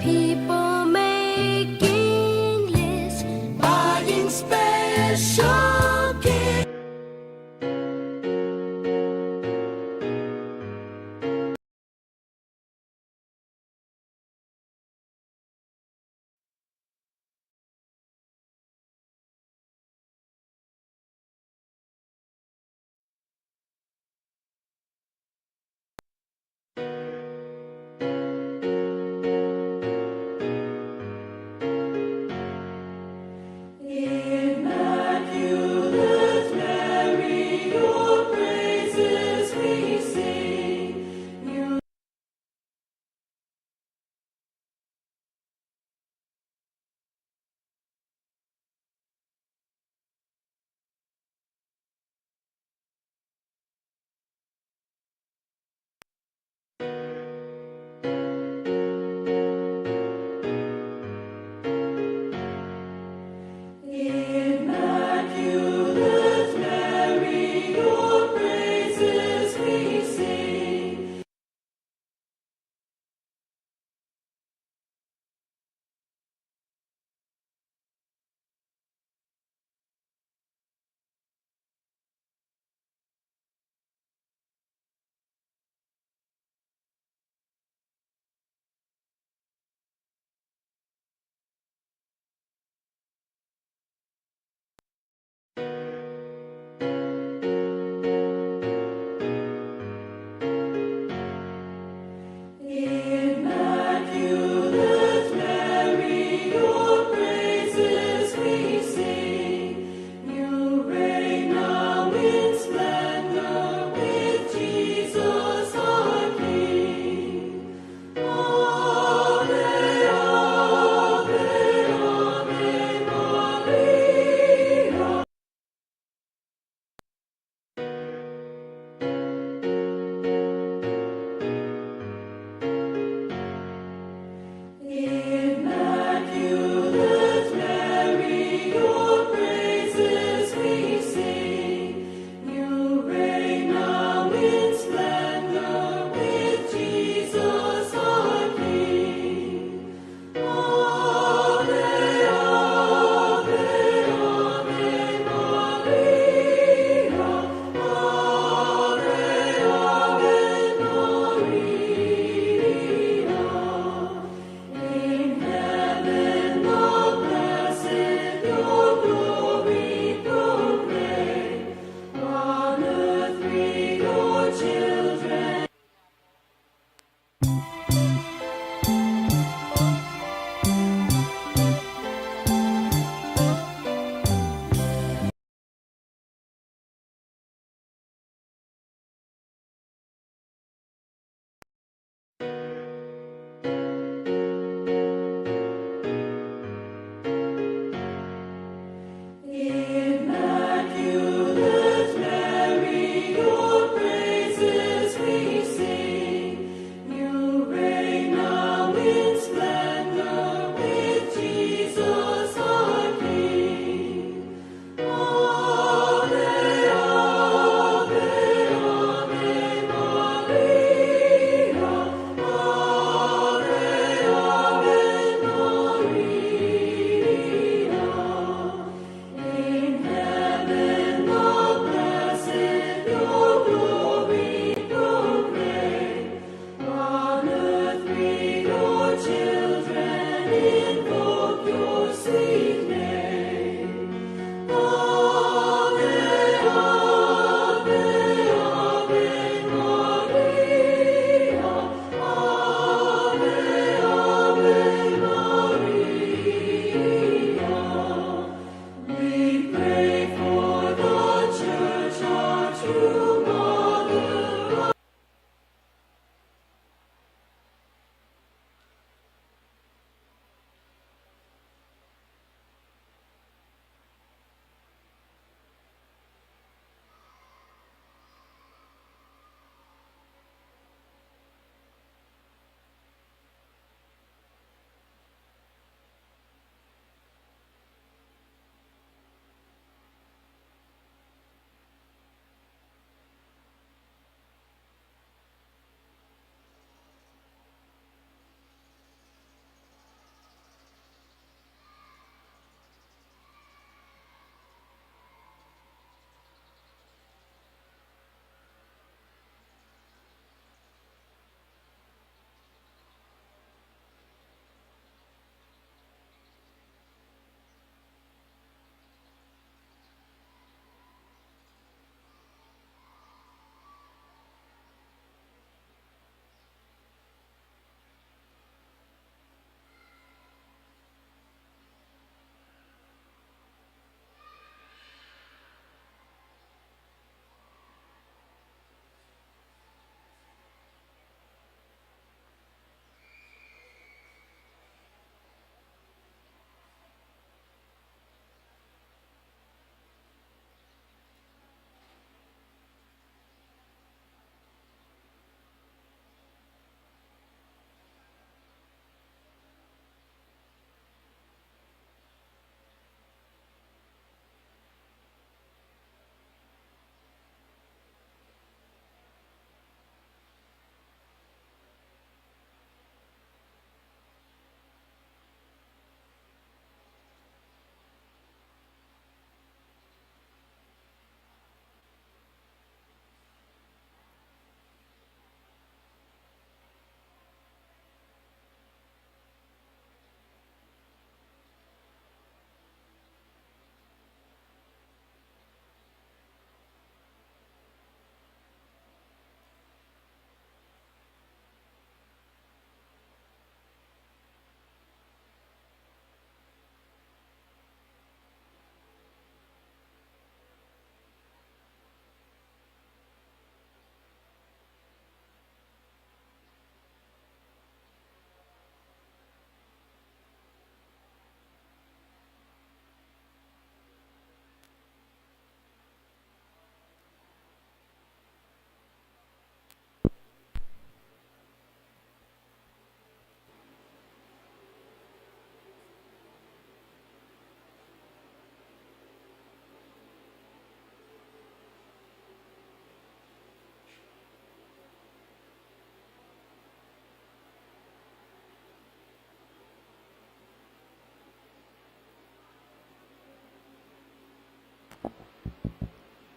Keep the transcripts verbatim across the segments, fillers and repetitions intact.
People making lists, buying special gifts.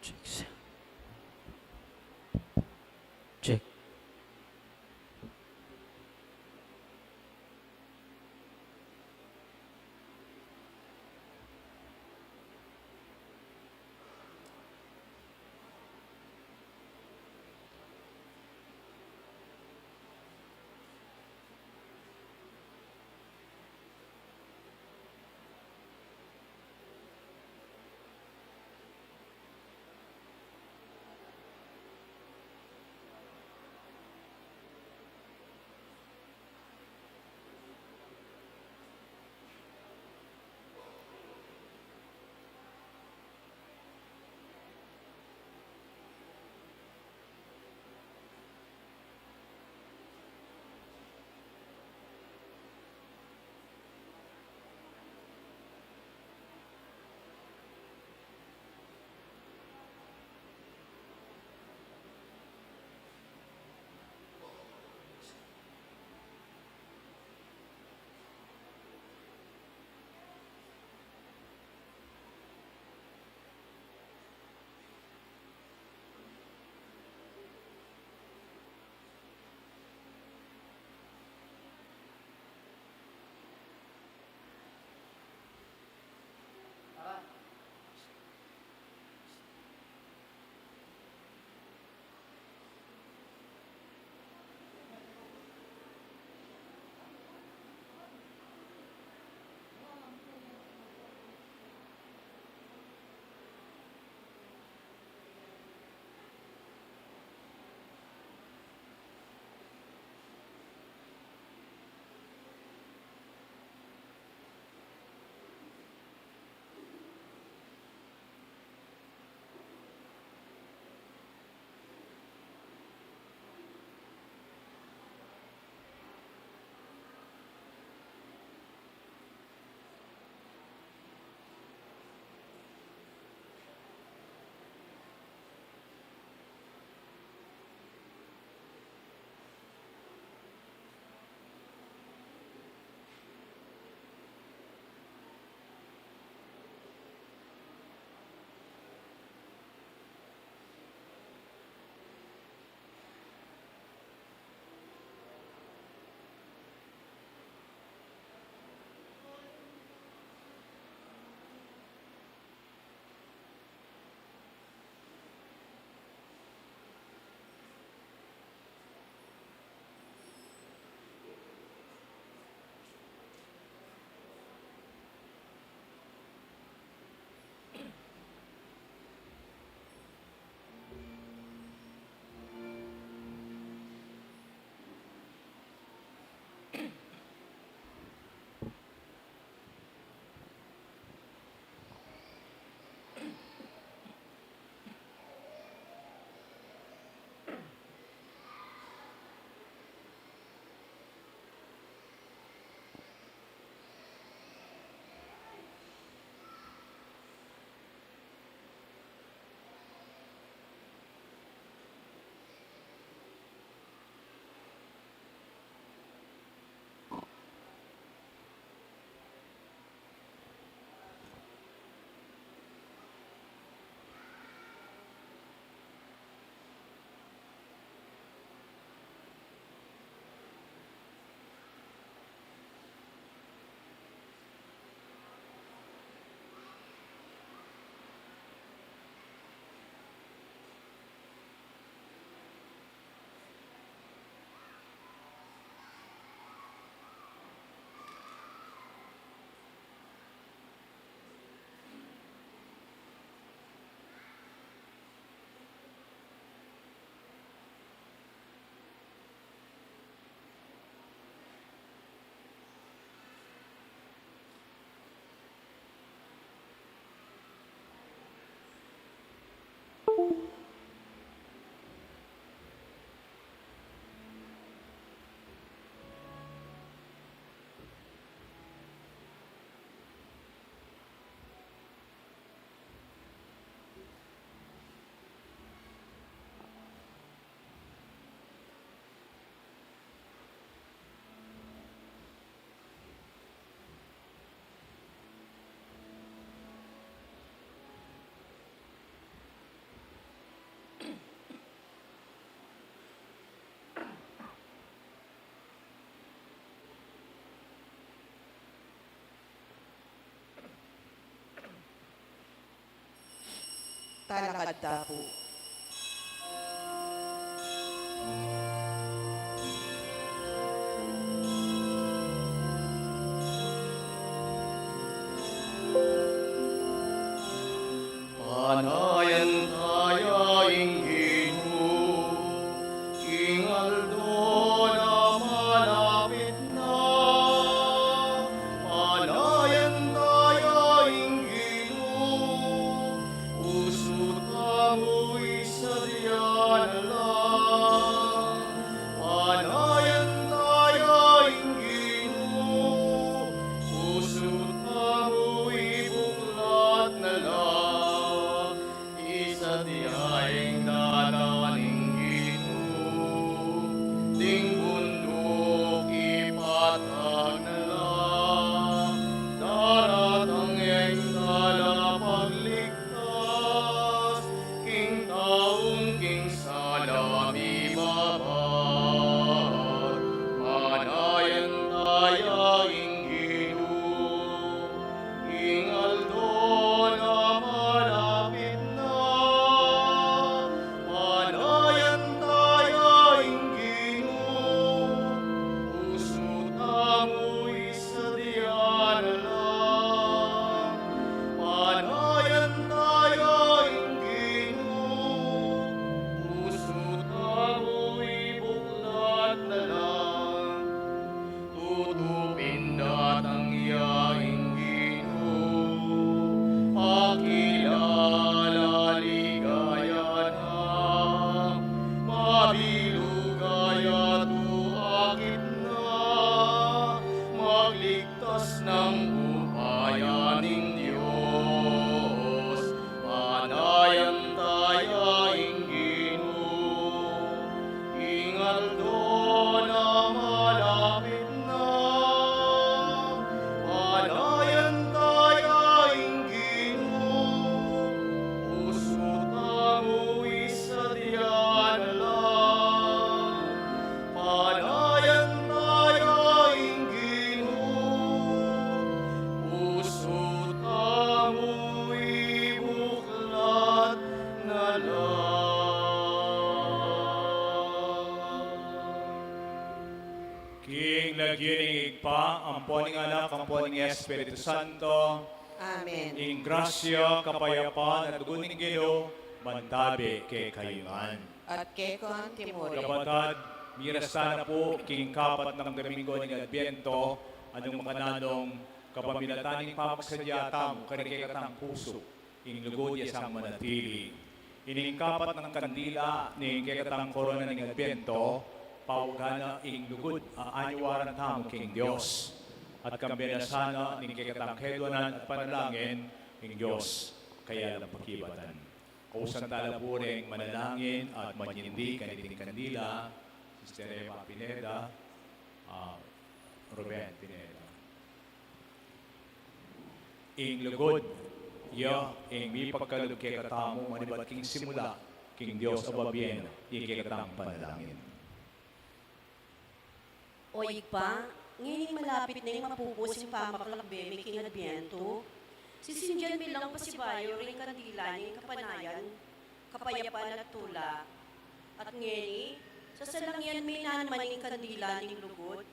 Check, sir. Check. Talakad ta pu. Panayan ta ya ing Ginu, ing aldo na malapit na. Panayan ta ya ing Ginu, usut tamu isadya na la. Panayan ta ya ing Ginu, usut tamu ibuklat na la. Isadya ing dalan ning Ginu, ding bunduk ipatag na la. Daratang ya ing talapagligtas, king taung king sala mibabat. Panayan ta ya ing Ginu, ing aldo na malapit na. Panayan ta ya ing Ginu, usut tamu isadya na la. Panayan ta ya ing Ginu, usut tamu ibuklat na la. Tutu pin datang ya ing Ginu, pakilala ligaya na, mabilug a yatu akit na, magligtas nang upaya ning Dios. Panayan ta ya ing Ginu, ing aldo na malapit na. Panayan ta ya ing Ginu, usut tamu isadya na la. Panayan ta ya ing Ginu, usut tamu ibuklat na la. King lagyu ning Ibpa, ampo ning Anak, ampo ning Espiritu Santo. Amen. Ing grasya, kapayapan, at lugud ning Ginu, mantabe kekayu ngan. At keka mu rin. Kapatad, miras tana pu king kapat nang Domingo ning Adbiento, a nung makananu ing kapamilatan ning pamagsadya tamu karing kekatang pusu, ing lugud ya sang manatili. Ining kapat nang kandila ning kekatang korona ning Adbiento, pawagan na ing lugud a anyuaran tamu king Dios. At kambian na sana ning kekatang keduanan at panalangin ing Dios kaya lang pakibatan. Kausan tala pu ring manalangin at manyindi kaniting kandila, Sister Eva Pineda, ah, Ruben Pineda. Ing lugud ya ing mipagkalub kekatamu manibat king simula king Dios a babie na ing kekatang panalangin. O Ibpa, ngening malapit neng mapupus ing pamakalakbe mi king Adbiento, sisindian mi lang pasibayu ring kandila ning kapanayan, kapayapan at tula. At ngeni, sasalangian mi naman ing kandila ning lugud,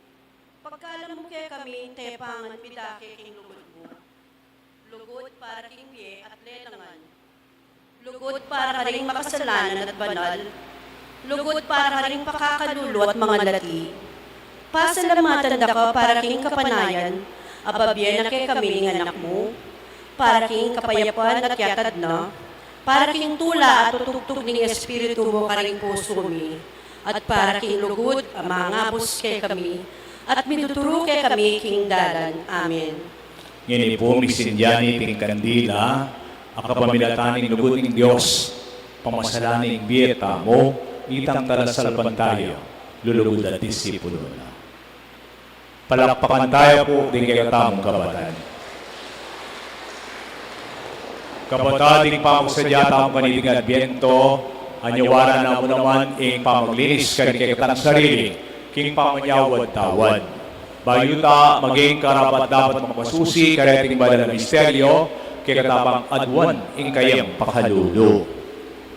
pagkalam mu kekami ing tepangan mi dake king lugud mu. Lugud para king bie at lelangan. Lugud para karing makasalanan at banal. Lugud para karing pakakalulu at mangalati. Pasalamatan da ka para king kapanayan a babie na kekami ning Anak mu, para king kapayapan a yatad na, para king tula a tutugtug ning Espiritu mu karing pusu mi, at para king lugud a mangabus kekami at mituturu kekami king dalan. Amen. Ngeni pu, misindian iting kandila a kapamilatan ning lugud ning Dios, pamasalan ning bie tamu, itang talasalpantaya, lulugud at disipulu na. Palakpakan taya pu ding kekatamung kabatan. Kabatan, ding pamagsadya tamu kaniting Adbiento, anyuaran na mu naman ing pamaglinis karing kekatang sarili king pamanyawad-tawad. Bayu ta maging karapat-dapat makapasusi kareting banal a misteryo, kekatamu pang aduan ing kayang pakalulu.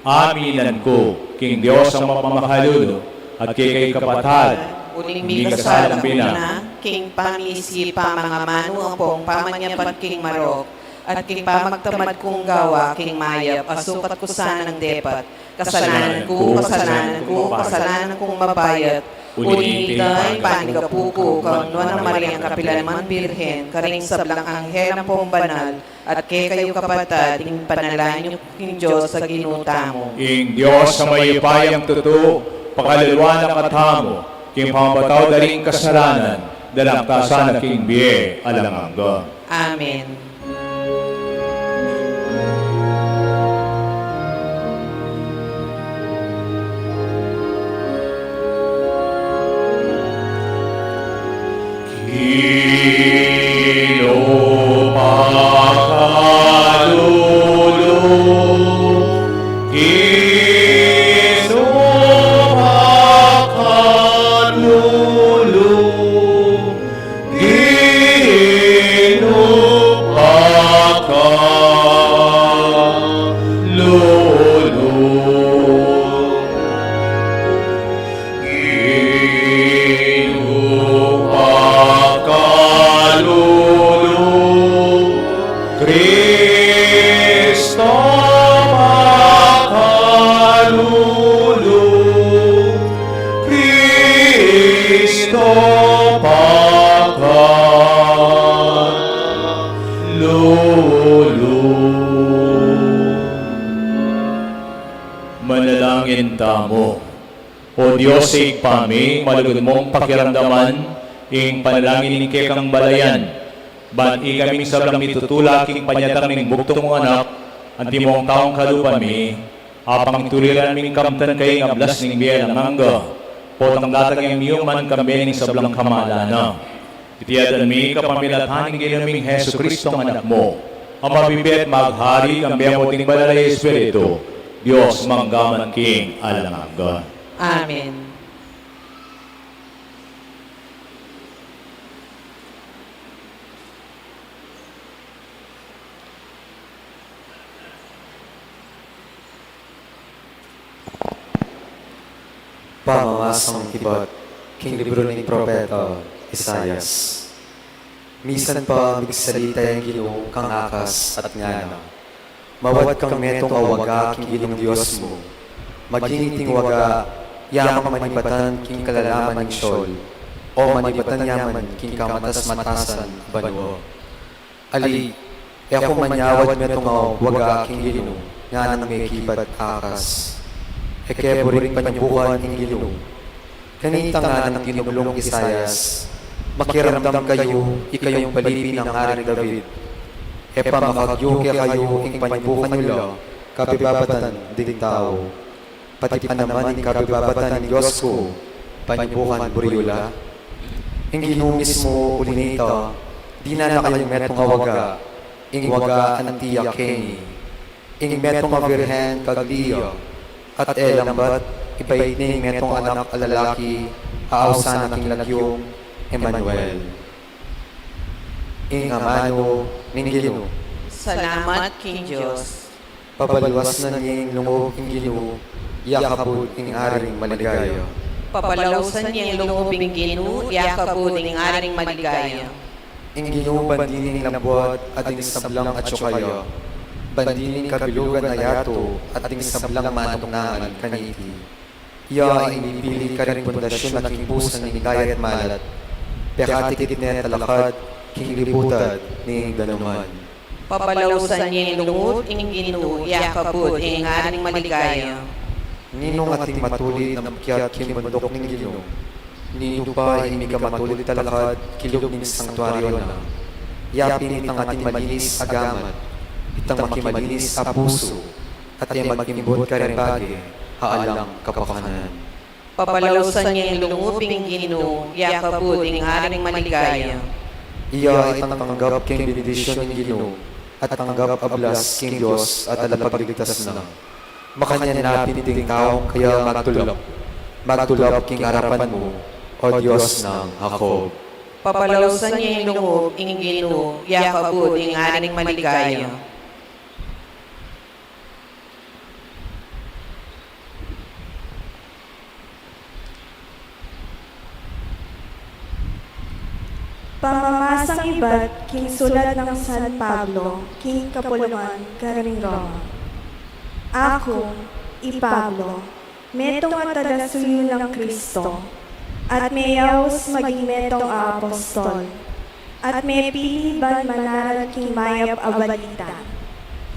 Aminan ku king Dios a mapamakalulu, at kekayu kapatad, uling mikasala ku na king pamisi, pamangamanu ampong pamanyapat king marok, at king pamagtamad kung gawa king mayap a sukat ku sanang depat. Kasalanan ku, kasalanan ku, kasalanan kung mabayat. Uli na nita, ing panigapu ku kang Nuan a Mariang kapilan man Birhen, karing sablang anghel ampong banal, at kekayu kapatad, ing panalangin yu king Dios a Ginu tamu. Ing Dios a mayupayang tutu, pakaluluan na katamu king pamagpatawad da ring kasalanan, dalang ta sana king bie alang angga. Amen. Ginu, pakalulu. Ginu, pakalulu. Ginu, pakalulu. Ginu, pakalulu. Kristo, pakalulu. Kristo, pakalulu. Manalangin tamu. O Dios a Ibpa mi, malugud mung pakiramdaman ing panalangin ning kekang balayan, ban ikaming sablang mitutula king panyatang ning bugtung mung Anak, antimong taung kalupa mi, apang ituliran ming kamtan kayang ablas ning bie alang angga, potang datang yang miyuman kambe ning sablang kamalan na. Iti adwan mi kapamilatan ning Ginu ming Jesucristo a Anak mu, a mabibie at maghari kambe mu ning Banal a Espiritu, Dios mangga man king alang angga. Amen. Pamamasang ibat king libru ning propeta Isaias. Misan pa migsalita ing Ginu kang Acaz at ngana, mawad kang metung a waga king Ginung Dios mu, maging iting waga ya mang manibatan king kalalaman ning Sheol, o manibatan ya man king kamatas-matasan a banua. Ali, e ku manyawad metung a waga king Ginu, nganang mekibat Acaz. E ke buring panyubukan ing Ginu. Kanita nganang tinuglung Isaias, makiramdam kayu, ikayung palipi nang Aring David. E pa makagyu kekayu ing panyubukan yu la kabibabatan ding tau. Pati pa naman ing kabibabatan ning Dios ku, panyubukan buri yu la. Ing Ginu mismu uli nita, dinan na kayung metung a waga, ing waga anti ya keni, ing metung a birhen kagli ya, at e lang bat, ibait ne ing metung a anak a lalaki, a ausan na king lagyung Emmanuel. Ing amanu ning Ginu. Salamat king Dios. Pabaluasan ye ing lungub ing Ginu, ya kabud ing aring maligaya. Pabaluasan ye ing lungub ing Ginu, ya kabud ing aring maligaya. Ing Ginu ban dili ning labuad at ding sablang atsu kaya, ban dili ning kabilugan a yatu at ding sablang manuknangan kaniti. Iya ing mipili karing pundasyun na king pusan ning dayat malat, pekatikit ne talakad king libutad ning danuman. Pabaluasan ye ing lungub ing Ginu, ya kabud ing aring maligaya. Ninung ating matulid a makiat king bunduk ning Ginu? Ninu pa ing mika matulid talakad kilub ning sangtuaryu na? Ya pin itang ating malinis a gamat, itang makimalinis a pusu, at e magkimbut kareng bage a alang kapakanan. Pabaluasan ye ing lungub ing Ginu, ya kabud ing aring maligaya. Iya itang tanggap king bendisyun ning Ginu, at tanggap a blas king Dios a talapagligtas na. Makanyan na pin ding taung kaya magtulap, magtulap king arapan mu, O Dios nang Jacob. Pabaluasan ye ing lungub ing Ginu, ya kabud ing aring maligaya. Pamamasang ibat king sulat nang San Pablo king kapulungan karing Roma. Aku, i Pablo, metung a talasuyu nang Kristo, at meyaus maging metung a apostol, at mepili ban manaral king mayap a balita,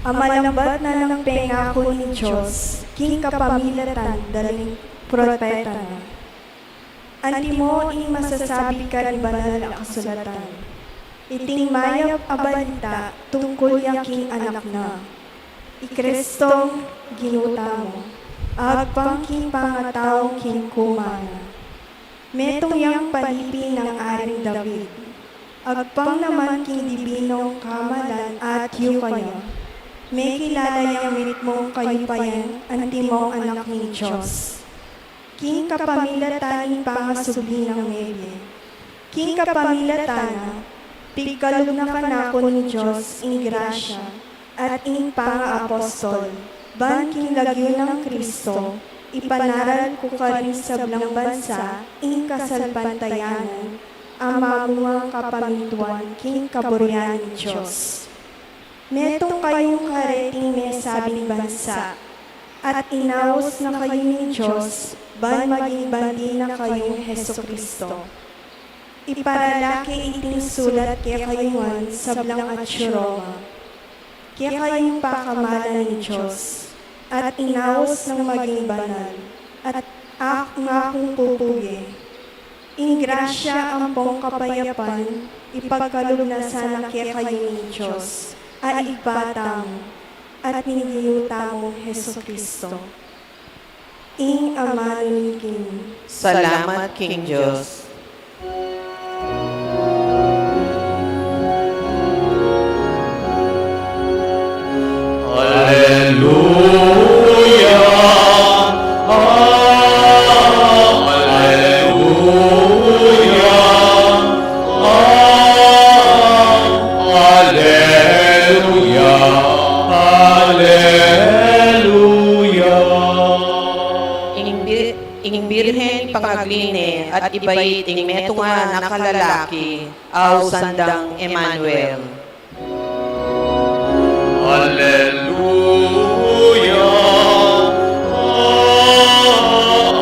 a malambat na nang pengaku ning Dios king kapamilatan da ring propeta na. Antimo ing masasabi karing banal a kasulatan, iting mayap a balita tungkul ya king Anak na, i Kristong Ginu tamu, agpang king pangatau king kuman na. Metung yang palipi nang Aring David, agpang naman king dibinung kamalan atyu kaya, mekilala yang mitmung kayupayan antimong anak ning Dios. King kapamilatan ning pangasubli nang mebie, king kapamilatan na, pigkalub na kanaku ning Dios ing grasya at ing pangaapostol, ban king lagyu nang Kristo, ipanaral ku karing sablang bansa ing kasalpantayanan a mamungang kapamintuan king kaburian ning Dios. Metung kayung kareting mesabing bansa, at inaus na kayu ning Dios ban maging bandi na kayung Jesu-Cristo. Iparalaki iting sulat kekayu ngan sablang atyu Roma, kekayung pakamalan ning Dios, at inaus nang maging banal, at ak ngakung pupugi. Ing grasya ampong kapayapan ipagkalub na sana kekayu ning Dios a Ibpa tamu, at ning Ginu tamung Jesu-Cristo. Ing amanu ning Ginu. Salamat king Dios. Aleluya, aleluya, aleluya, aleluya. Ing bir-, ing Birhen pangagli ne at ibait ing metung a anak a lalaki, ausan dang Emmanuel. Aleluya,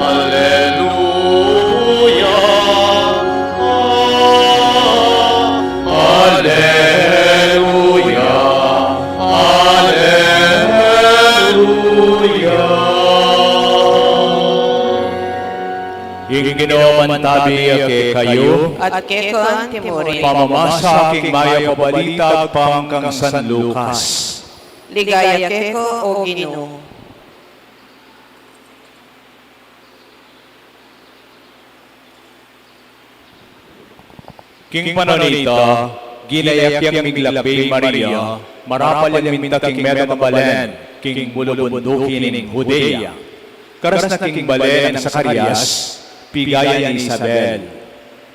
aleluya, aleluya, aleluya. Ing Ginu mantabi ya kekayu. At keka antimurin. Pamamasa king mayap a balita agpang kang San Lucas. Ligaya keka, o Ginu. King panaun a ita, ginayak yang miglakbe i Maria, marapal yang minta king metung a balen, king bulubunduki ning Judea. Karas na king bale nang Zacarias, pigayan i Isabel.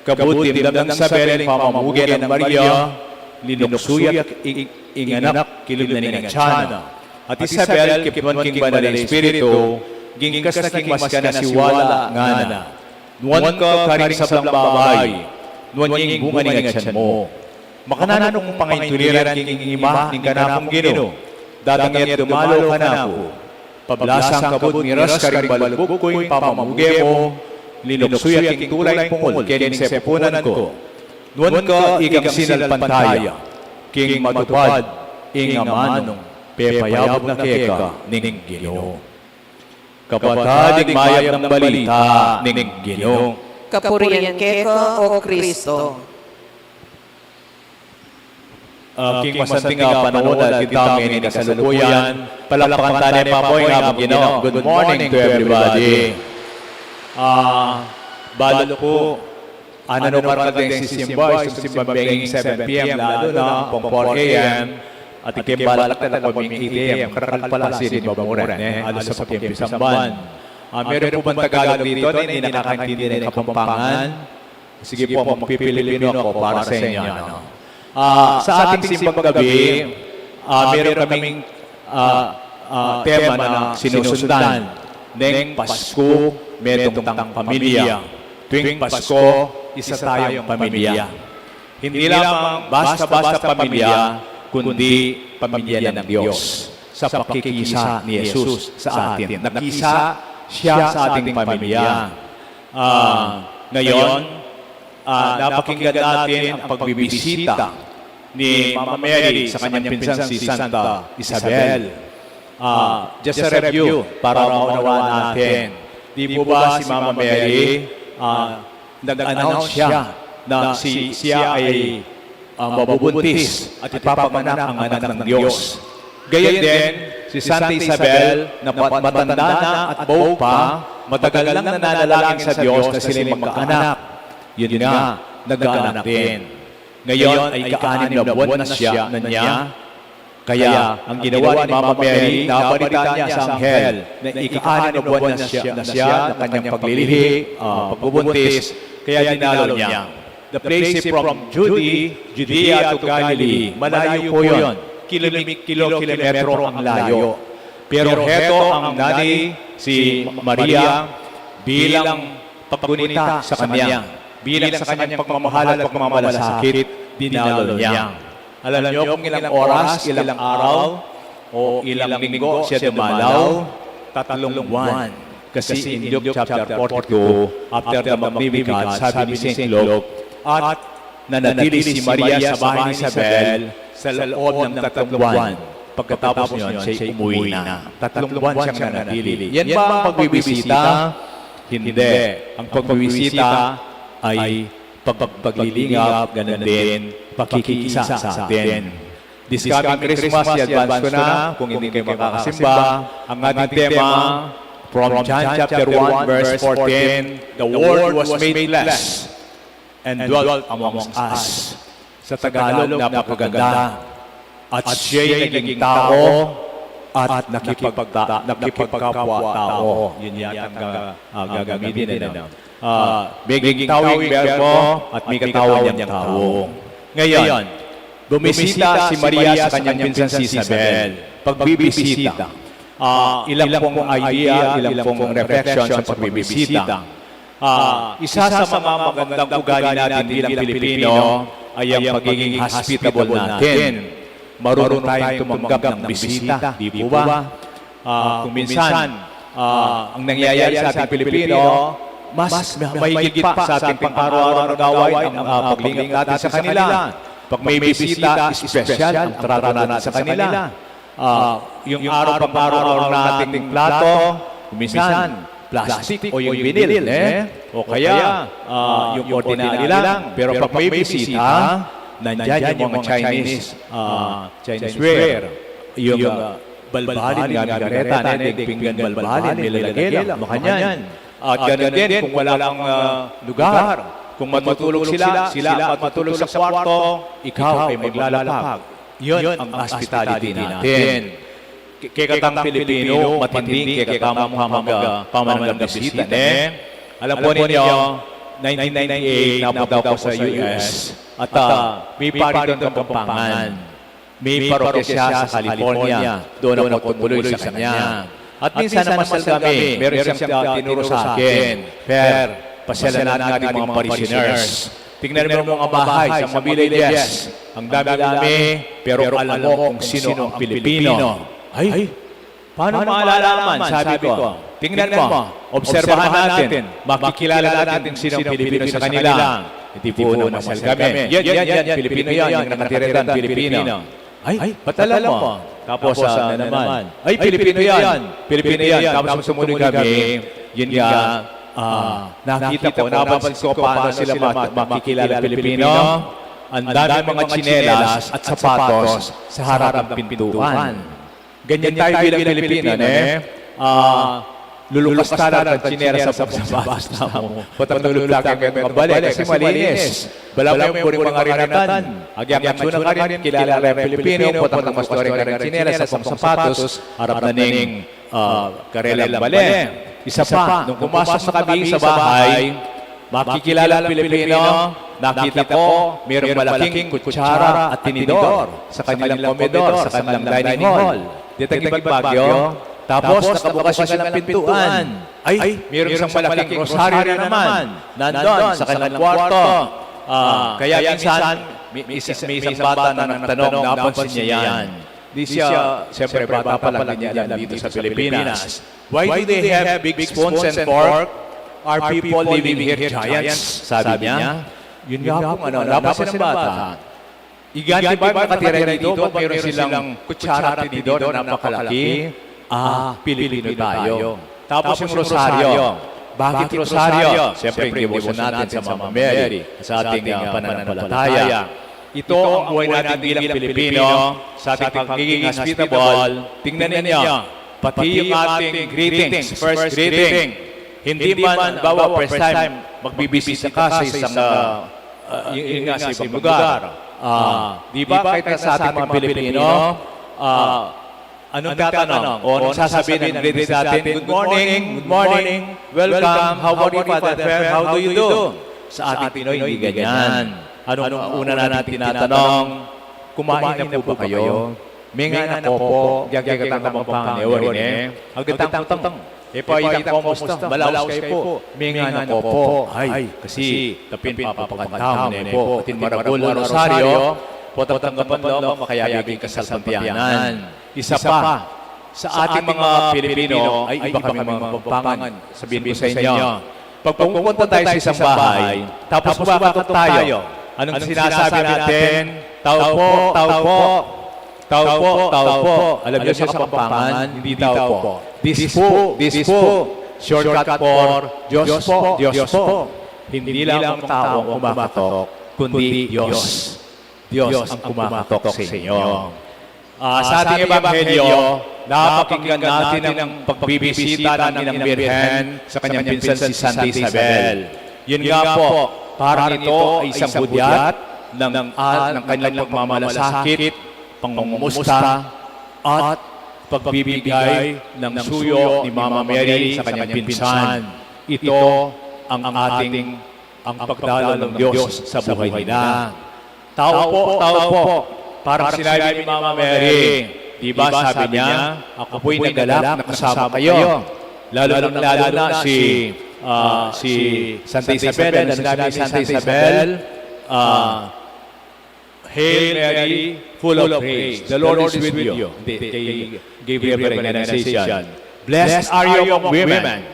Kabud dimdam nang Isabel ing pamamuge nang Maria, linuksu ya ing, ing anak kilub na ning atian na. At i Isabel, kipnuan king Banal a Espiritu, gingkas na king maskan a siwala, ngana: Nuan ka karing sablang babai, nuan ya ing bunga ning atian mu. Makananu kung pangaintuliran king ima ning kanakung Ginu? Datang ya't dumalo kanaku. Pablasang kabud miras karing balbug ku ing pamamuge mu, linuksu ya king tula ing pungul keni ning sepupunan ku. Nuan ka ikang sinalpantaya, king matupad ing amanung pepayabug na keka ning Ginu. Kapatad, ing mayap nang balita ning Ginu. Kapurian keka, o Kristo. Ah, king masanting a panaun a atin tamu ngeni kasalukuyan, palakpakan tane pa pu ing Ginu. Good morning to everybody. Ah, balu pu, nanu man karing sisimba, ing sisimba bengi seven P M, lalu na ampong four A M, at ing balak na la pu ing eight A M, karakal pala, sinimba mu rin, e, alas saput ing pisamban. Ah, meron pu bang Tagalog dito na hindi nakakaintindi ng Kapampangan? Sige po, magpipilipino ako para sa inyo, no? Ah, sa ating simbang gabi, ah, meron kaming, ah, ah, tema na sinusundan, Neng Pasku, Metung Tang Pamilya. Tuwing Pasko, isa tayong pamilya. Hindi lamang basta-basta pamilya, kundi pamilya ng Diyos. Sa pakikisa ni Jesus sa atin, nakisa siya sa ating pamilya. Ah, ngayon, ah, napakinggan natin ang pagbibisita ni Mama Mary sa kanyang pinsan si Santa Isabel. Ah, just a review para maunawaan natin. Di po ba si Mama Mary, ah, nag-announce siya na si, siya ay, ah, mabubuntis at ipapanganak ang anak ng Diyos? Gayon din, si Santa Isabel, na mat-, matanda na at bau pa, matagal nang nanalangin sa Diyos na sila'y magkaanak. Yun nga, nagkaanak din. Ngayon ay ika-anim na buwan na siya, na niya. Kaya ang ginawa ni Mama Mary, nabalita niya sa anghel na ika-anim na buwan na siya, na siya, na kanyang paglilihi, ah, pagbubuntis, kaya dinalaw niya. The place is from Jude-, Judea to Galilee. Malayo po yun. Kilome-, kilo-, kilometro ang layo. Pero heto ang nanay, si Maria, bilang paggunita sa kanya, bilang sa kanyang pagmamahal at pagmamalasakit, dinalaw niya. Alam niyo kung ilang oras, ilang araw, o ilang linggo siya dumalaw? Tatlong buwan. Kasi in Luke chapter forty-two, after the Magnificat, sabi ni Saint Luke, at nanatili si Maria sa bahay ni Isabel sa loob ng tatlong buwan. Pagkatapos niyon, siya'y umuwi na. Tatlong buwan siyang nanatili. Yan ba ang pagbibisita? Hindi. Ang pagbibisita ay pag-, paglilingap, ganun din, pakikisa sa atin. This coming Christmas, i-advance ko na, kung hindi kayo makakasimba, ang ating tema, from John chapter one, verse fourteen, "The Word was made flesh and dwelt amongst us." Sa Tagalog, napakaganda. "At siya'y naging tao at nakipagta-, nakipagkapwa-tao." Yun yata ang, ah, gagamitin, ano? Ah, "Meging tao ing Berbo at mikatao niyang tao." Ngayon, bumisita si Maria sa kanyang pinsan si Isabel. Pagbibisita. Ah, ilang pong idea, ilang pong reflection sa pagbibisita. Ah, isa sa mga magandang ugali natin bilang Pilipino ay ang pagiging hospitable natin. Marunong tayong tumanggap ng bisita, di po ba? Ah, kung minsan, ah, ang nangyayari sa ating Pilipino, mas mahigit pa sa ating pang-araw-araw na gawain ang, ah, paglingap natin sa kanila. Pag may bisita, espesyal ang trato natin sa kanila. Ah, yung araw pang-araw-araw nating plato, minsan, plastic o yung vinil, eh? O kaya, ah, yung ordinary lang. Pero pag may bisita, nandyan yung mga Chinese, ah, Chinese ware. Yung, ah, balbalin, nga kareta, ne, ding pinggan balbalin, milalagay lang, makanyan. At ganun din, kung wala kang, ah, lugar, kung matutulog sila, sila matutulog sa kwarto, ikaw ay maglalapag. Yun ang hospitality natin. Ke-, kekatang Pilipino, matinding kekatamung pamag-, pamananggap bisita, ne? Alam po ninyo, nineteen ninety-eight, napunta ako sa U S at, ah, may pari doon Kapampangan. May parokya siya sa California. Doon ako tumuloy sa kanya. At minsan namasyal kami, meron siyang, ah, tinuro sa akin, "Per, pasyalan natin ang ating mga parishioners. Tingnan mo ang mga bahay sa mga villages. Ang dami-dami, pero alam mo kung sino ang Pilipino?" "Ay, paano malalaman?" sabi ko. "Tingnan mo, obserbahan natin. Makikilala natin kung sino ang Pilipino sa kanila." Hindi po, namasyal kami. "Yan, yan, yan, Pilipino yan. Yung nakatira dyan, Pilipino." "Ay, ba't alam mo?" Tapos, ah, na naman, "Ay, Pilipino yan. Pilipino yan." Tapos nung tumuloy kami, yun nga, ah, nakita ko, napansin ko paano sila ma-, makikilala Pilipino. Ang daming mga tsinelas at sapatos sa harap ng pintuan. Ganyan tayo bilang Pilipino, ne? Ah, lulukas tala ng tsinelas sa pagsapatos tamu. Patang luluptakan kayo mga bale kasi malinis. Balamu yung buring mga rinatan. Agyang atsuna karin, kilala rin Pilipino, patang mas doring karin tsinelas sa pagsapatos, harap na ning, ah, karelang bale. Isa pa, nung pumasok na kami sa bahay, makikilala ang Pilipino, nakita ko, mayroong malaking kutsara at tinidor sa kanilang komedor, sa kanilang dining hall. Detang Ibagbago, tapos nakabukas yung kanilang pintuan. Ay, mayroong isang malaking rosaryo na naman. Nandun, sa kanilang kwarto. Ah, kaya minsan, may, isa, may isang bata na nagtanong, napansin niya yan. Di siya, siyempre, bata pa lang, di niya alam dito sa Pilipinas. Why do they have big spoons and fork? Are people living here giants? Sabi niya. Yun nga pong ano, napansin ng bata. Igan, di ba, nakatira dito, ba't meron silang kutsara, tinidor na napakalaki? Ah, Pilipino tayo. Tapos yung rosaryo. Bakit rosaryo? Siyempre, yung devotion natin sa Mama Mary, sa ating, ah, pananampalataya. Ito ang buhay natin bilang Pilipino, sa ating pagiging hospitable. Tingnan ninyo, pati yung ating greetings, first greeting, hindi man, bawa first time, magbibisita ka sa isang, ah, ah, yun, yun nga, sa ibang lugar. Ah, di ba, kahit na sa ating mga Pilipino, ah, anong tatanong? O anong sasabihin ng greetings natin? "Good morning, good morning, welcome, how are you, Father Fer? How do you do?" Sa ating Pinoy, hindi ganyan. Anong una natin tinatanong? "Kumain na po ba kayo?" "Mengan na ko po." Gyagyagat ang Kapampangan, e wari ne. Agdetang kutang, e pa itang kumusta, malaus kayu pu. "Mengan na ko po." Ay, kasi tapin papapakanta mu ne pu. Atin maragul a rosaryo, potang tanggapan la, makayabig ing kasalpantayanan. Isa pa, sa ating mga Pilipino, ay, iba kami mga Kapampangan. Sabihin ko sa inyo, pag pumupunta tayo sa isang bahay, tapos kumakatok tayo, anong sinasabi natin? "Tau po, tau po. Tau po, tau po." Alam niyo sa Kapampangan, hindi tau po. "Dispu, dispu." Shortcut for Diyos po, Diyos po. Hindi lamang tao ang kumakatok, kundi Diyos. Diyos ang kumakatok sa inyo. Ah, sa ating ebanghelyo, napakinggan natin ang pagbibisita ng Inang Birhen sa kanyang pinsan, si Santa Isabel. Yun nga po, parang ito ay isang hudyat ng, ah, ng kanilang pagmamalasakit, pangungumusta, at pagbibigay ng suyo ni Mama Mary sa kanyang pinsan. Ito ang ating, ang pagdalaw ng Diyos sa buhay nila. "Tau po, tau po." Parang sinabi ni Mama Mary, di ba, sabi niya, "Ako po'y naganap na kasama kayo." Lalo na, lalo na si, ah, si Santa Isabel. Ano sinabi ni Santa Isabel? Ah, "Hail Mary, full of grace, the Lord is with you." Hindi, kay Gabriel pa rin, annunciation. "Blessed are you among women,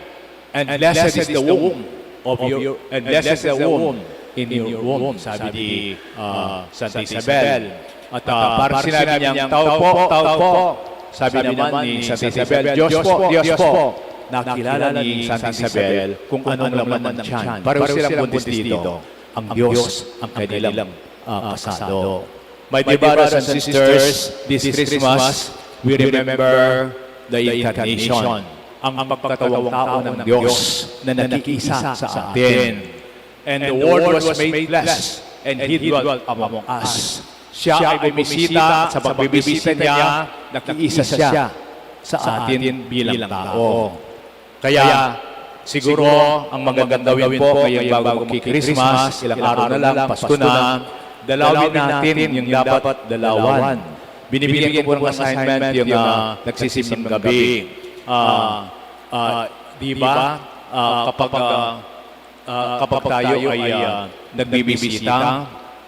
and blessed is the womb of your, and blessed is the womb in your womb," sabi ni, ah, Santa Isabel. At, ah, parang sinabi niyang, "Tau po, tau po." Sabi naman ni Santa Isabel, "Diyos po, Diyos po." Nakilala ni Santa Isabel kung anong laman ng tiyan. Pareho silang buntis dito. Ang Diyos ang kanilang, ah, kasalo. My dear brothers and sisters, this Christmas, we remember the incarnation, ang pagkatawang tao ng Diyos na nakiisa sa atin. "And the Word was made flesh and he dwelt among us." Siya ay bumisita, sa pagbibisita niya, nakiisa siya sa atin bilang tao. Kaya, siguro, ang magandang gawin po ngayong bago magki-Christmas, ilang araw na lang, Pasko na, dalawin natin yung dapat dalawan. Binibigyan ko po ng assignment yung, ah, nagsisimba ng gabi. Ah, ah, di ba? Ah, kapag, ah, ah, kapag tayo ay, ah, nagbibisita,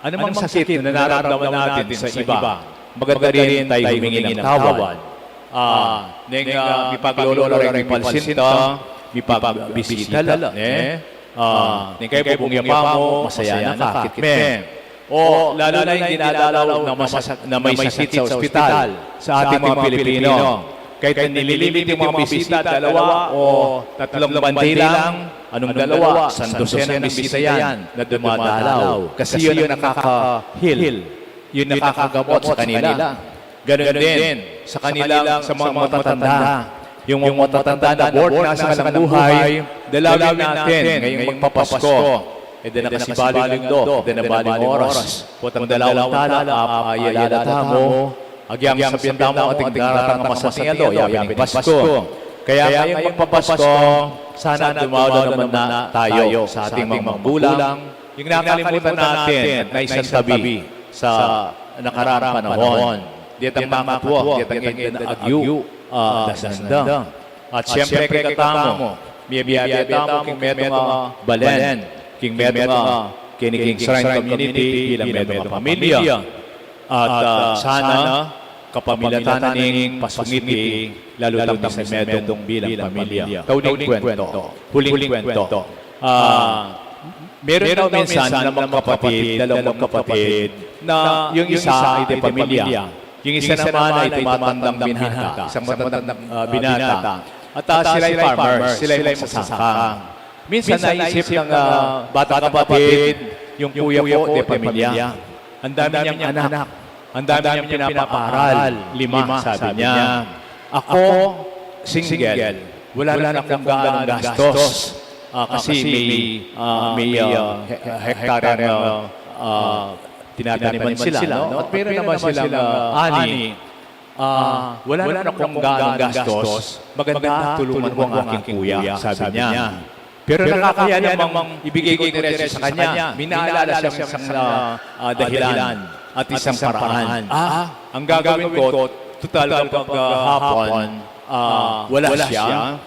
anumang sakit na nararamdaman natin sa iba, maganda rin tayo humingi ng tawad. Ah, neng, ah, mipaglolo la reng mipalsinta, mipagbisita la, ne? Ah, neng kaybat bubung ya pa mu, masaya na ka, akit me. O lalo na yung dinadalaw na, masak- na may sakit sa ospital, sa ating mga Pilipino. Kahit na nililimit yung mga bisita, dalawa o tatlong bandi lang, anong dalawa? Sandosena ng bisita yan na dumadalaw. Kasi yun ang nakaka-heal, yun nakakagamot sa kanila. Ganun din sa kanilang, sa mga matatanda. Yung mga matatanda na bored na sa kanilang buhay, dalawin natin ngayong magpapasko. E da na kasi bali linggo, e da na bali oras. Potang dalawan tala, apa, ayala tamu, agyang sabian tamu ating daratang a masating aldo, yabe ning Pasko. Kaya ngayong magpapasko, sana dumalaw naman na tayo sa ating mga magulang, yung nakalimutan natin at naisantabi sa nakararang panahon. Detang mangatwa, detang agyu, ah, dasnan da. At siyempre, kekatamu, miyabe-abe tamu king metung a balen, king metung a keni king shrine community bilang metung a pamilya. At, ah, sana kapamilatan na ning pasungiti, lalu tang medung bilang pamilya. Tauling kwento, huling kwento. Ah, meron daw minsan na magkapatid, dalawang magkapatid, na yung isa ay de pamilya. Yung isa naman ay tumatandang binata, isang matandang, ah, binata. At, ah, sila ay farmers, sila ay magsasaka. Minsan naisip ng, ah, batang kapatid, yung kuya ko, de pamilya. Ang dami niyang anak. Ang dami niyang pinaparal. Lima, sabi niya. Ako, single. Wala naman akong gaanong gastos. Ah, kasi may, ah, may, ah, he-, hektarya na, ah, tinataniman sila, no? At meron naman silang, ah, ani. Ah, wala naman akong gaanong gastos. Maganda, tulungan mo ang aking kuya, sabi niya. Pero nakakahiya namang ibigay ko diretso sa kanya. May naalala siyang isang, ah, ah, dahilan at isang paraan. Ah, ang gagawin ko, tutal kapag, ah, hapon, ah, wala siya,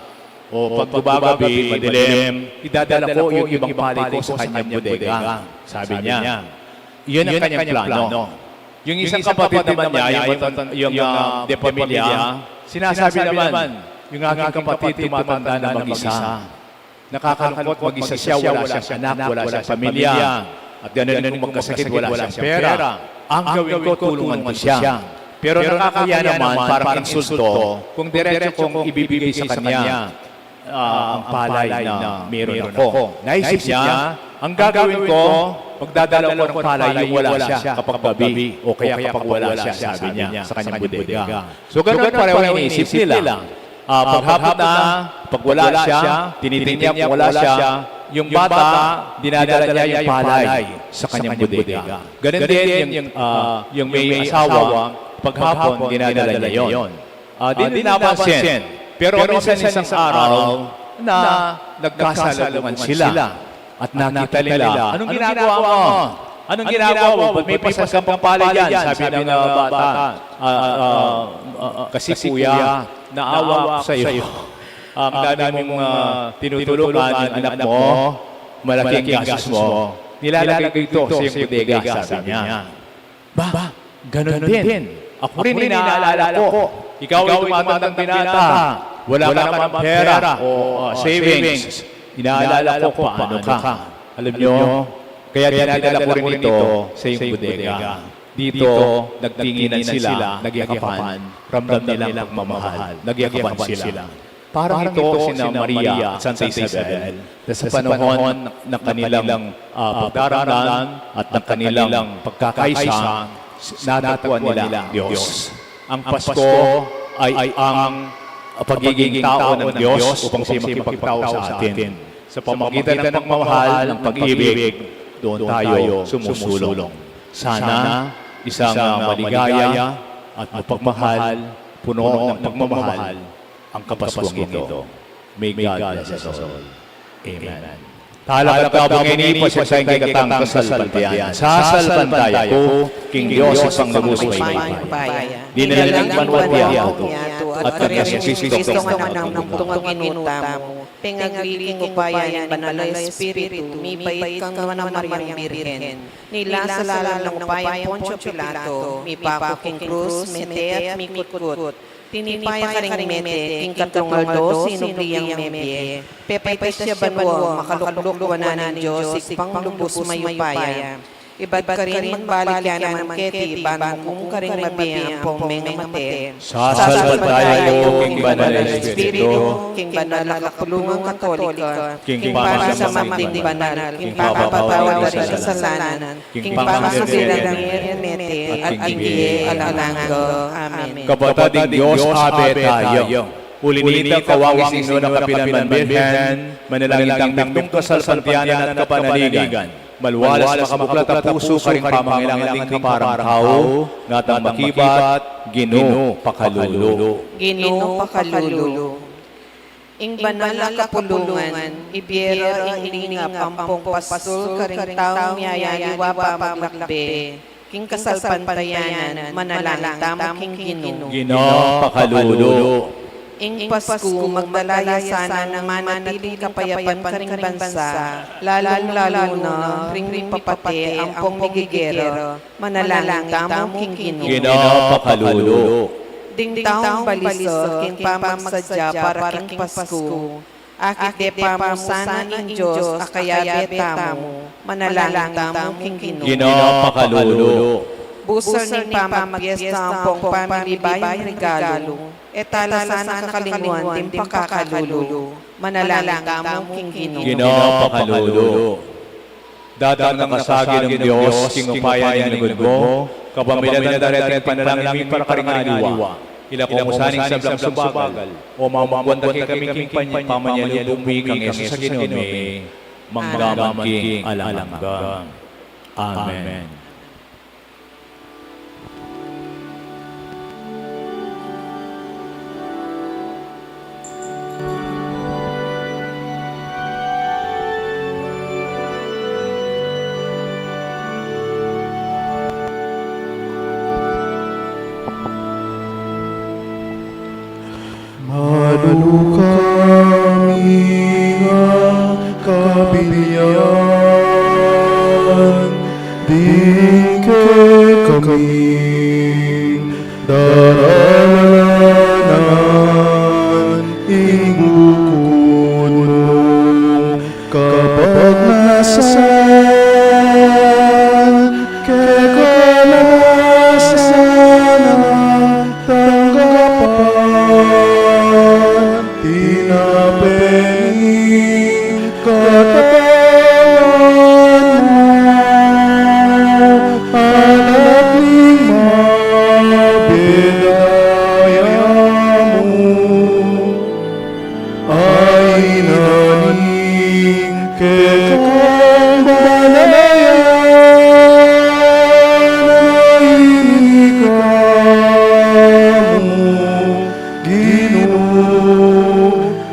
o pag bumagabi, madilim, idadala ko yung ibang palay ko sa kanyang bodega, sabi niya. Yun ang kanyang plano. Yung isang kapatid naman niya, yung matan-, yung, ah, de pamilya, sinasabi naman, yung aking kapatid tumatanda na mag-isa. Nakakalungkot, mag-isa siya, wala siyang anak, wala siyang pamilya. At ganun din kung magkasakit, wala siyang pera. Ang gawin ko, tulungan ko siya. Pero nakakahiya naman, parang insulto, kung diretso kong ibibigay sa kanya, ah, ang palay na meron ako. Naisip niya, ang gagawin ko, magdadala ko ng palay yung wala siya kapag gabi o kaya kapag wala siya, sabi niya, sa kanyang bodega. So, ganun pareho ang iniisip nila. Ah, paghapon na, pag wala siya, tinitingnan niya kung wala siya, yung bata, dinadala niya yung palay sa kanyang bodega. Ganun din yung, ah, yung may asawa, paghapon, dinadala niya yun. Ah, di nila napansin. Pero minsan isang araw na nagkasalubungan sila. At nakita nila, "Anong ginagawa mo? Anong ginagawa mo? Ba't may pasan kang palay dyan?" Sabi ng, ah, bata, "Ah, ah, ah, kasi kuya, naawa ako sa'yo. Ang dami mong, ah, tinutulungan yung anak mo, malaki ang gastos mo. Nilalagay ko ito sa iyong bodega," sabi niya. Ba, ganun din. Ako rin, inaalala ko. Ikaw ay tumatandang binata. Wala ka namang pera o, uh, savings. Inaalala ko paano ka. Alam nyo, kaya dinadala ko rin ito sa iyong bodega. Dito, nagtinginan sila, nagyakapan, ramdam nila ang pagmamahal. Nagyakapan sila. Parang ito sina Maria at Santa Isabel na sa panahon ng kanilang, ah, pagdaramdam at ng kanilang pagkakaisa, natagpuan nila ang Diyos. Ang Pasko ay ang pagiging tao ng Diyos upang siya makipagtao sa atin. Sa pamagitan ng pagmamahal, ng pag-ibig, doon tayo sumusulong. Sana isang, ah, maligaya at mapagmahal, puno ng pagmamahal ang Kapaskuang ito. May God bless us all. Amen. Talakad tamu ngeni, pasyag tayang kekatang kasalpantayanan. Sasalpantaya ku king Dios Ibpang lubus mayupaya, linalang ning banua at yatu, at kang Jesucristo, Anak ning Ginu tamu, pengagli king upaya ning Banal a Espiritu, mibait kang Nuan a Mariang Birhen, nilasa lalam ning upaya nang Poncio Pilato, mipaku king krus, mete at mikutkut, tinipa ya karing mete, king katlung aldo sinubli yang mebie, pepaitas ya banua, makalukluk wanan ning Dios Ibpang lubus mayupaya. Ibat karin magbalik ya naman keti, ban mukum karing mabie ampong mengamate. Sasalpantaya ku king Banal a Espiritu, king Banal a Kapulungan Katolika, king pamasamanding banal, king pamapatawad da ring kasalanan, king pamasusiran ring mete, at king bie alang angga. Amen. Kapatad ning Dios, abe tayo. Uli na nita, kawang ing Nuan a Kapilan man Birhen, manalangin tang mitmung kasalpantayanan at kapanaligan, maluwalas makabuklat a pusu karing pamangailangan ding kaparang tau, ngatang makibat, Ginu, pakalulu. Ginu, pakalulu. Ing Banal a Kapulungan, ibie ra ing lingap ampong pastul karing taung miyayaliwa pamaglakbe king kasalpantayanan, manalangin tamu king Ginu. Ginu, pakalulu. Ing Pasku, magdala ya sana ning manatiling kapayapan karing bansa, lalung-lalu na ring mipapate ampong migigera. Manalangin tamu king Ginu. Ginu, pakalulu. Ding taung balisa king pamagsadya para king Pasku, akit de pamu sana ing Dios a kayabe tamu. Manalangin tamu king Ginu. Ginu, pakalulu. Busal ning pamagpiesta ampong pamilibayung regalu, e tala sana kakalingwan ding pakakalulu. Manalangin tamu king Ginu. Ginu, pakalulu. Datang nang kasagin ning Dios king upaya ning lugud mu, kapamilatan da reting panalangin mi para karing aliwa. Ilako mu sana ing sablang subagal, o mamungkuan da kekami king pamanyalubong mi kang Jesus a Ginu mi, mangga man king alang angga. Amen. Malu kami nga kabilyan, ding kekami daralanan ing bukud mung kapagnasan, keka na sana tanggapan, tinape ning katawan mu, alak ning mabie daya mu. Ayni na ning kekang balayan, ayni ka mu, Ginu,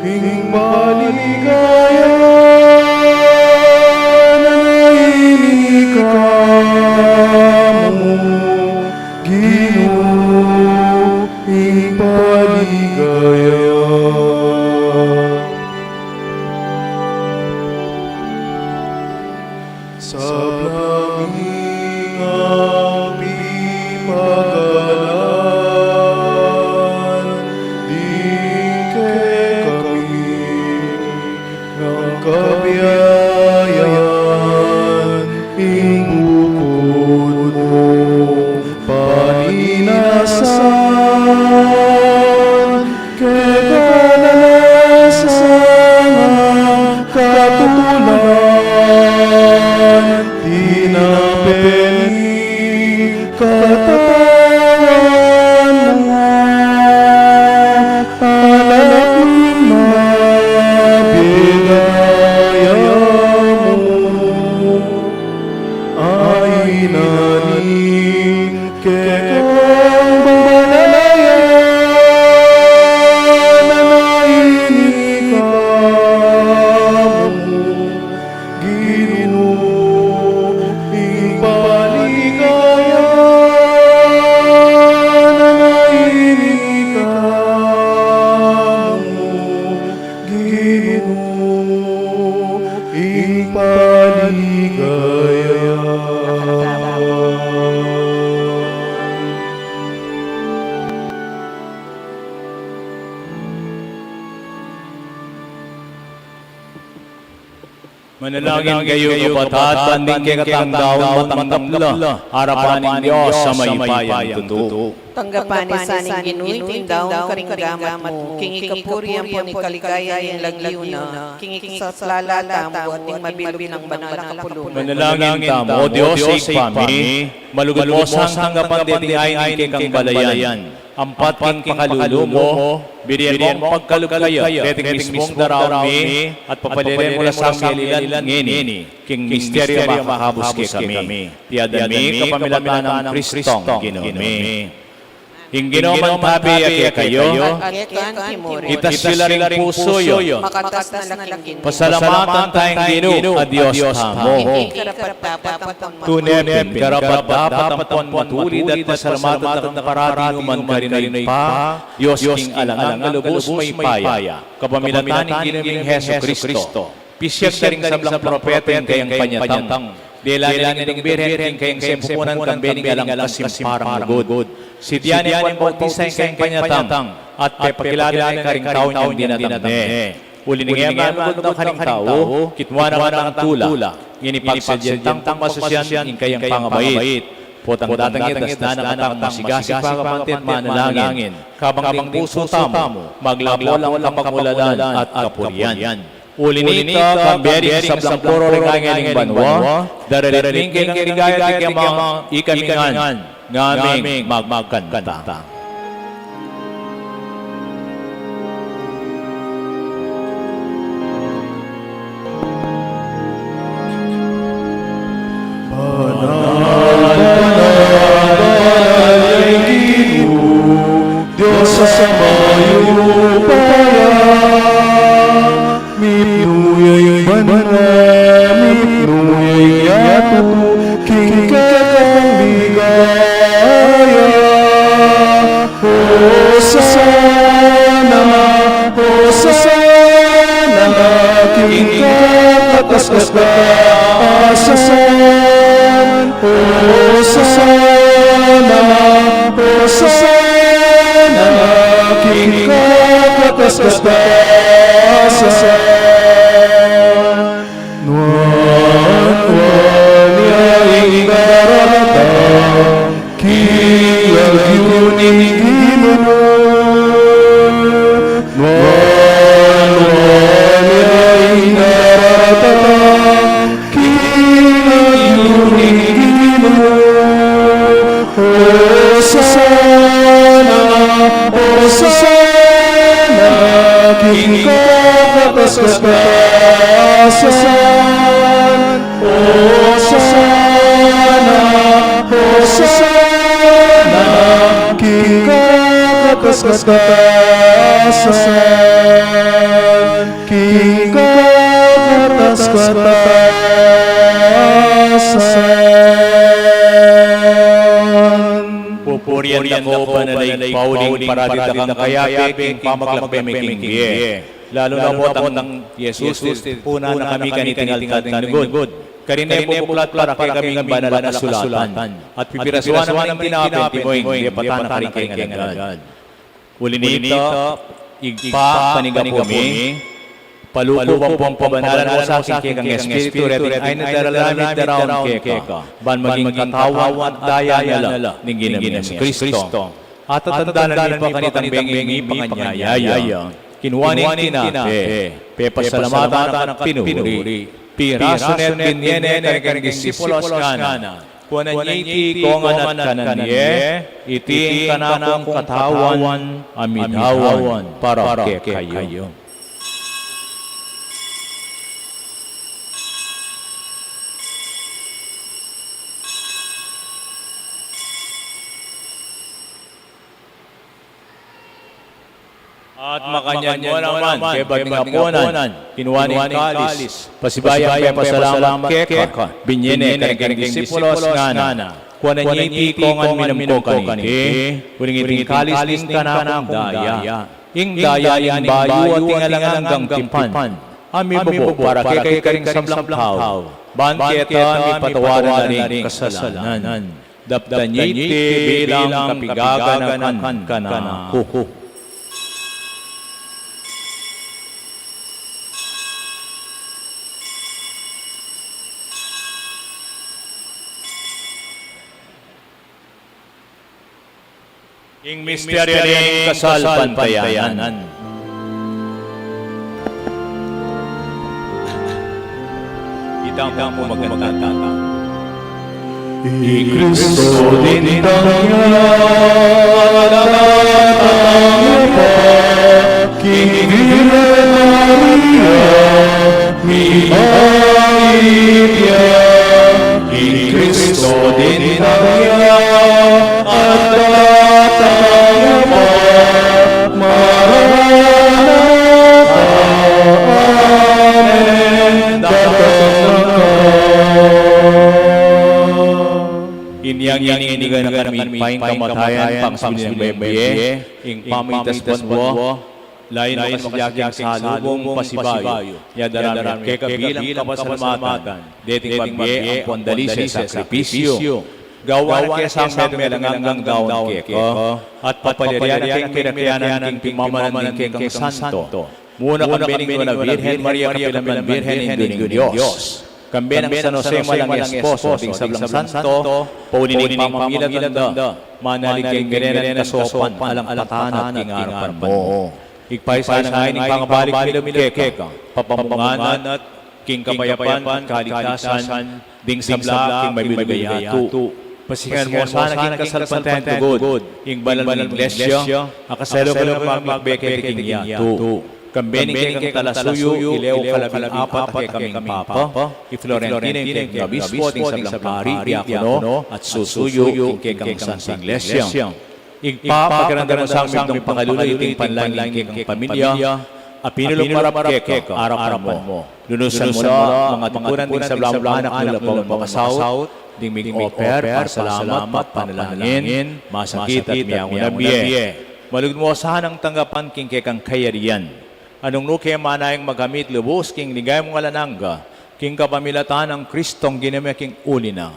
ing paligayan, ayni ka mu, Ginu, ing paligayan. Sablang pipagalan, ding kekami nang kabiayan, ing bukud mung paninasan, keka na sana katulan, tinape ning katawan mu, alak ning mabie daya mu. Ayni na ning kekang balayan, ayni ka mu, Ginu, ing paligayan, ayni ka mu, Ginu, ing paligayan. Manalangin kayu, kapatad, ban ding kekatang daun matanggap la arapan ning Dios a mayupayang tutu. Tanggapan na sana ning Ginu iting daun karing gamat mu, king ikapuri ampon ikaligaya ning lagyu na, king ikasasakit tamu at ning mabilug nang banal a kapulungan. Manalangin tamu. O Dios, Ibpa mi, malugud mu sang tanggapan deting ain ning kekang balayan, ampat king pakalulu mu, binian mu pagkalub kaya deting mismung daraun mi, at papalele mu la sang melilan ngeni king misteryu a makahabus kekami. Iti adwan mi kapamilatan nang Kristong Ginu mi. Ing Ginu mantabi ya kekayu. At keka naman. Itas yu la ring pusu yu. Makatas na la king Ginu. Pasalamatan taya ing Ginu a Dios tamu. Ing karapat-dapat ampon. Tune pin karapat-dapat ampon matulid at pasalamatan tang parati nu man karin ing Ibpa, Dios king alang angga lubus mayupaya, kapamilatan ning Ginu ming Jesucristo. Pisiag da ring sablang propeta ing kayang panyatang. Dela na la ning Birhen king kayang sempupunan kambe ning alang kasimparang lugud. Sitian ne Juan Bautista ing kayang panyatang, at pepakilala ne karing tau ing dinatang ne. Uli ning e malugud na karing tau, kinuan na kanaku ing tula, ngeni pagsadyantang pang masisian ing kayang pangamait. Potang datang ya, dasnan na katang masigasig pagkapantid manalangin, kabang ding pusu tamu maglabo lang kapagmulalan at kapurian. Uli nita, kambe ring sablang poro ring angel ning banua, daralit ing kekang ligaya at ikami ngan, ngaming magkanta. Banal, banal, banal ya ing Ginu, Dios a mayupaya. Mipnu ya ing banua, mipnu ya ing yatu, king kekang ligaya. Hosana, Hosana, king kakatas-katas a sasan. Hosana, Hosana, king kakatas-katas a sasan. Nuan, nuan ya ing dararatang king lagyu ning Ginu. Nuan, nuan ya ing dararatang king lagyu ning Ginu. Hosana, Hosana, king kakatas-katas a sasan. Hosana, Hosana, king kakatas-katas a sasan. King kakatas-katas a sasan. Pupurian da ka, O Banal a Ibpa, uling parati da kang kayabe king pamaglakbe mi king bie. Lalu na potang Jesus, tipunan na kami kaniting altar ning lugud. Karin e bubuklat para kekami ing banal a kasulatan. At pipirasuan na ning tinape, antimo ing depatan na karing kayang alagad. Uli nita, Ibpa, panigapu mi, paluku mu pung pabanalan mu sa king kekang espiritu reting ayni at daralan mi at daraun keka, ban maging katawan at daya na la ning Ginu ming Jesucristo. At tatandanan mi pa kanitang bengi mipanganyaya, kinua ne ing tinape, pepasalamatan na at pinuri, pirasu ne at binie ne karing disipulos, ngana: Kuanan ye iti, ikongan at kanan ye, iti ing kanakung katawan a midaun para kekayu. At makanyan mu naman, kaybat ning apunan, kinua ne ing kalis, pasibayu yang pepasalamat keka, binie ne karing disipulos, ngana: Kuanan ye iti, ikongan, minum ko kaniti, uling iti ing kalis ning kanakung daya, ing daya ning bayu at ing alang anggang tipan, a mibubu para kekayu at karing sablang tau, ban keta mipatawad na ring kasalanan. Daptan ye iti bilang kapigaganakan kanaku. Ing misteryu ning kasalpantayanan. Itang pumagkanta. I Kristo dintang ya, at datang ya pa king Virgen Maria, mibait ya. I Kristo dintang ya, at datang Inyang inigan na kami ing kamatayan, pangsiwilin ing bie, ing pamitas banua, lain makasadya king salubung pasibayu, ya daralan keka bilang kapasalamatan deting mabie ampon dalise sakripisyu. Gawan na ke sang metung alang anggang daun keka, at papaliarian na ke king kekanan king pamamanan ning kekang santo. Muna kambe ning Nuan a Birhen Maria, kapilan man Birhen Indu ning Dios, kambe nang San Jose, malang esposo, ding sablang santo, pauli ning pamamilatan da, manalig keng merenan kasopan alang patanat king arapan mu. Igpaisain na ngeni ing pangabalik mi lub keka, papamungan at king kapayapan at kaligtasan ding sabla king mabilug a yatu. Pasiensian mu sana king kasalpantayan lugud ing banal ming Iglesia, a kasalukuyan nang magmagbe keti king yatu. Kambe ning kekang talasuyu, i Leo kalabing apat a kekaming Papa, i Florentino ing kekang obispo, ding sablang pari, diakono, at susuyu king kekang Santa Iglesia. Ibpa, pakiramdaman mu sang migdung pakalulu iting panalangin king kekang pamilya a pinalub marap keka, arapan mu. Lunusan mu la ing katutunan ding sablang anak mu lapawang makasaut, ding mig-offer, pasalamat, panalangin, masakit at miyangu na bie. Malugud mu sanang tanggapan king kekang kayarian, a nung nu ke manayang makamit lubus king ligaya mung alang angga, king kapamilatan nang Kristong Ginu mi king uli na,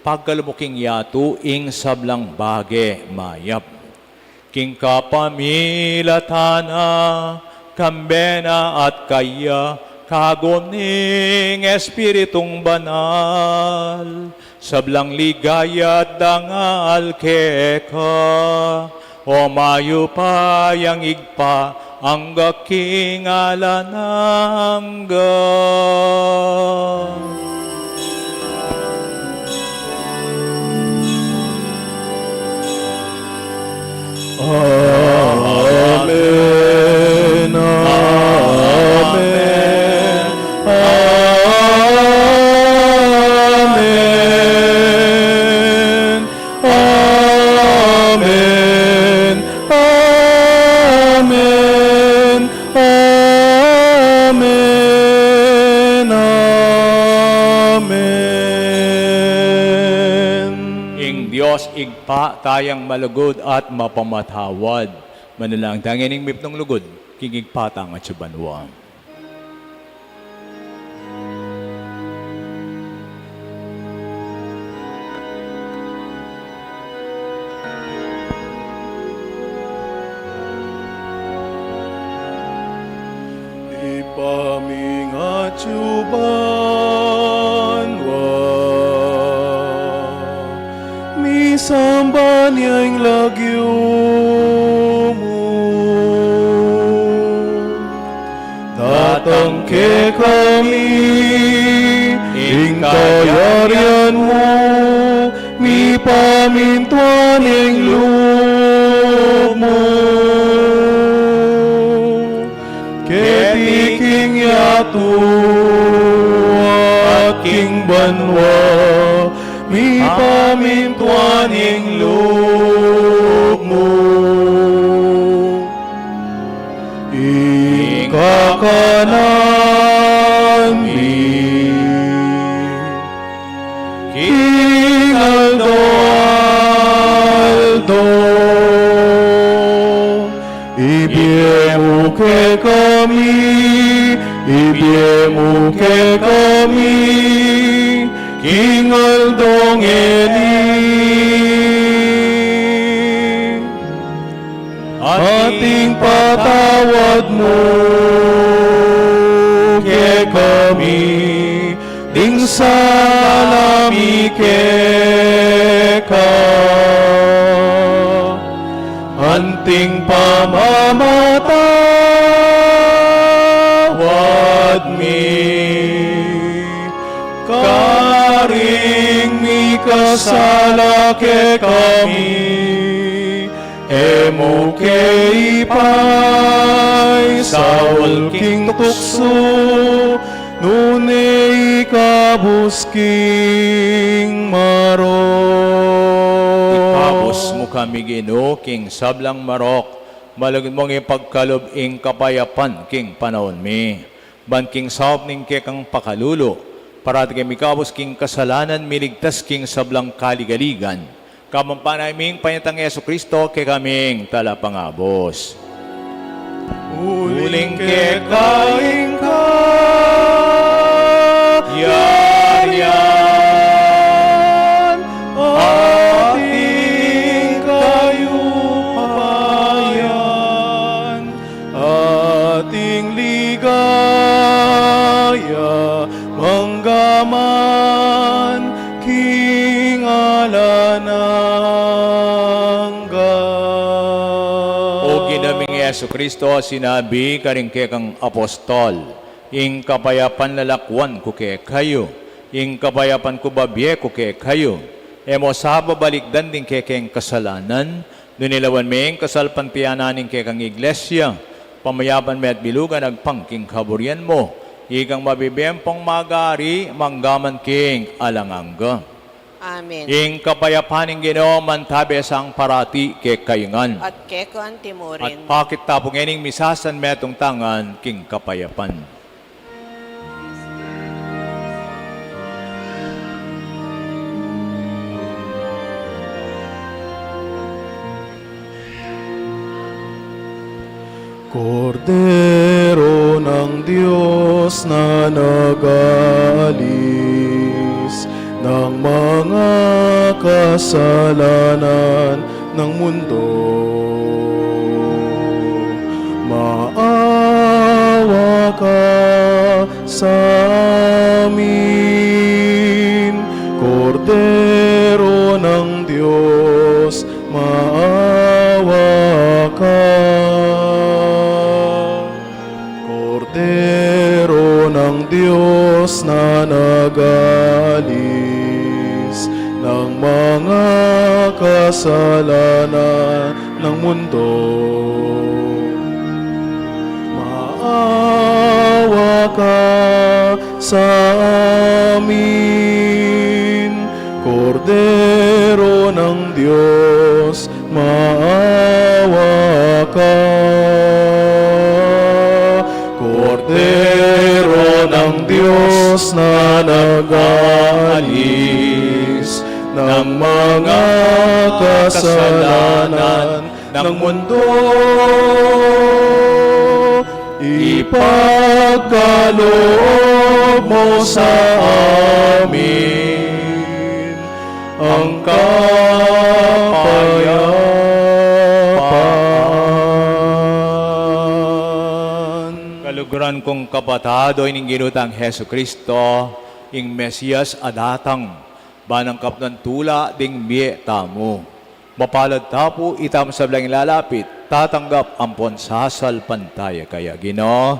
pagkalub mu king yatu ing sablang bage mayap. King kapamilatan na, kambe na at kaya, kagum ning Espiritung Banal, sablang ligaya at dangal keka, o mayupayang Ibpa, angga king alang angga. Amen. Amen. Amen. Amen. Amen. Amen. Amen. Ing Dios Ibpa tang malugud at mapamatawad, manalangin tang ning mipnung lugud king Ibpa tang atsu banua. Ibpa mi atsu banua, misamban ya ing lagyu mu. Datang kekami ing kayarian mu, mipamintuan ing lub mu keti king yatu at king banua. Mipamintuan ing lub mu. Ing kakanan mi king aldo-aldo, ibie mu kekami, ibie mu kekami king aldo ngeni. At ipatawad mu kekami ding sala mi keka, anting pamamatawad mi karing mikasala kekami. E mu ke ipaisaul king tuksu, nune ikabus king marok. Ikabus mu kami, Ginu, king sablang marok, malugud mung ipagkalub ing kapayapan king panaun mi. Ban king saup ning kekang pakalulu, parati kami ikabus king kasalanan, miligtas king sablang kaligaligan, Kapampanay ming panyatang Jesucristo, kekaming talapangabus. Uling keka ing kayarian at ing kayupayan, at ing ligaya manggaman king alang angga. O Ginu ming Jesucristo, sinabi karing kekang apostol, ing kapayapan lalakwan ku kekayu, ing kapayapan ku babie ku kekayu. E mu sa babalikdan ding kekeng kasalanan, nune lawan me ing kasalpantayanan ning kekang Iglesia, pamayapan me at bilugan agpang king kaburian mu, ikang mabibie ampong magari manggaman king alang angga. Amen. Ing kapayapan ning Ginu mantabe sa parati kekayu ngan. At keka anti mu rin. At pakit ta pu ngening misasan metung tangan king kapayapan. Kordero ng Diyos na nag-aalis ng mga kasalanan ng mundo, maawa ka sa amin. Kordero ng Diyos, maawa ka. Kordero ng Diyos na nag-aalis ng mga kasalanan ng mundo, maawa ka sa amin. Kordero ng Diyos, maawa ka. Kordero ng Diyos na nag-aalis ng mga kasalanan ng mundo, ipagkaloob mo sa amin ang kapayapaan. Kaluguran kung kapatad, o ining Ginu tang Jesucristo, ing Mesias a datang, ban nang kapnan tula ding mie tamu. Mapalad ta pu, ita mu sablang ilalapit, tatanggap ampon sasalpantaya kaya, Ginu.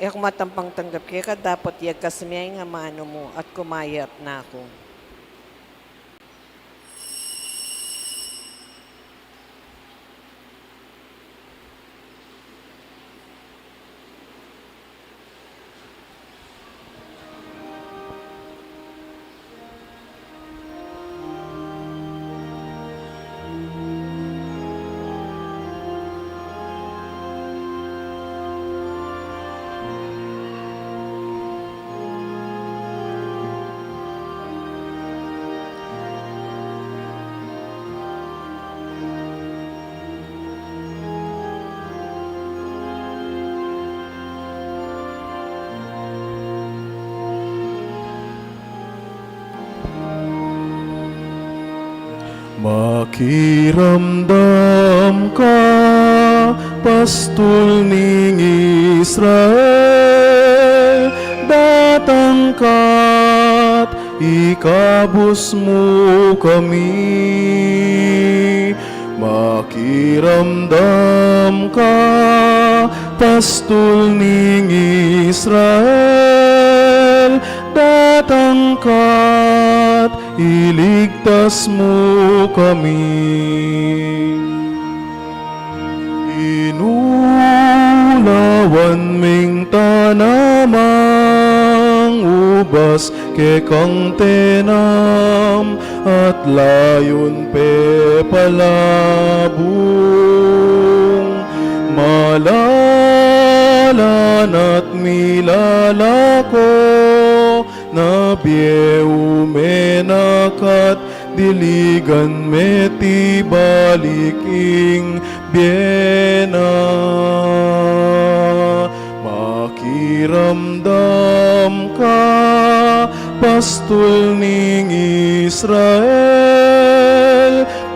E ku matampang tanggap keka, dapot yagkas me ing amanu mu at kumayap na ku. Makiramdam ka, pastul ning Israel, datang ka't ikabus mu kami. Makiramdam ka, pastul ning Israel, datang ka't iligtas mu kami. Inulawan ming tanamang ubas kekang tenam at layun pepalabung, malalan at milalako na bie umenak at Diligan me ti balik ing bie na. Makiramdam ka, pastul ning Israel,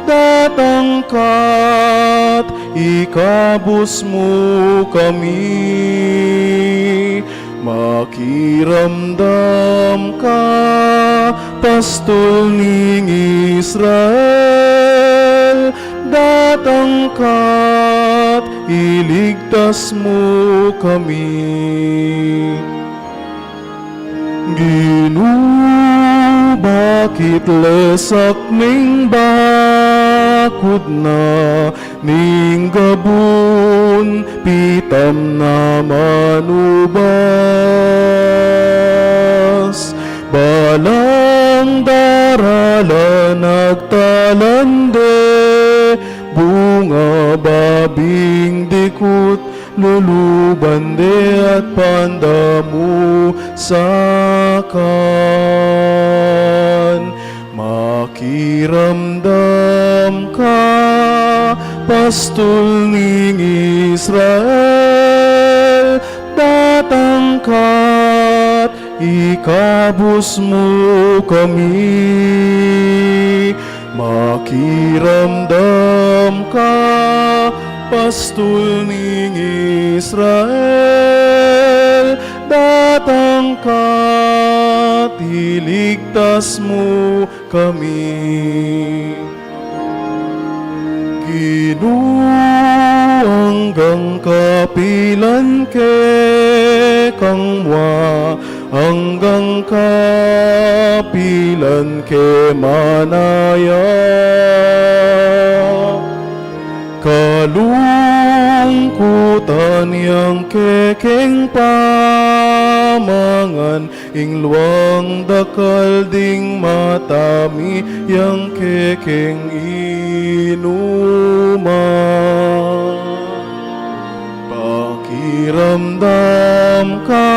datang ka't ikabus mu kami. Makiramdam ka, pastul ning Israel, datang ka't iligtas mu kami. Ginu, bakit lesak ning bakud na ning gabun, pitam na manubas? Balang daralan agtalande, bunga babing dikut, luluban de at pandamu sakan. Makiramdam ka, pastul ning Israel, datang ka't ikabus mu kami. Makiramdam ka, pastul ning Israel, datang ka't iligtas mu kami. Ginu, anggang kapilan ke kang mua, anggang kapilan ke manaya. Kalungkutan yang kekeng pamangan, ing luang dakal ding matami yang kekeng inuman. Pakiramdam ka,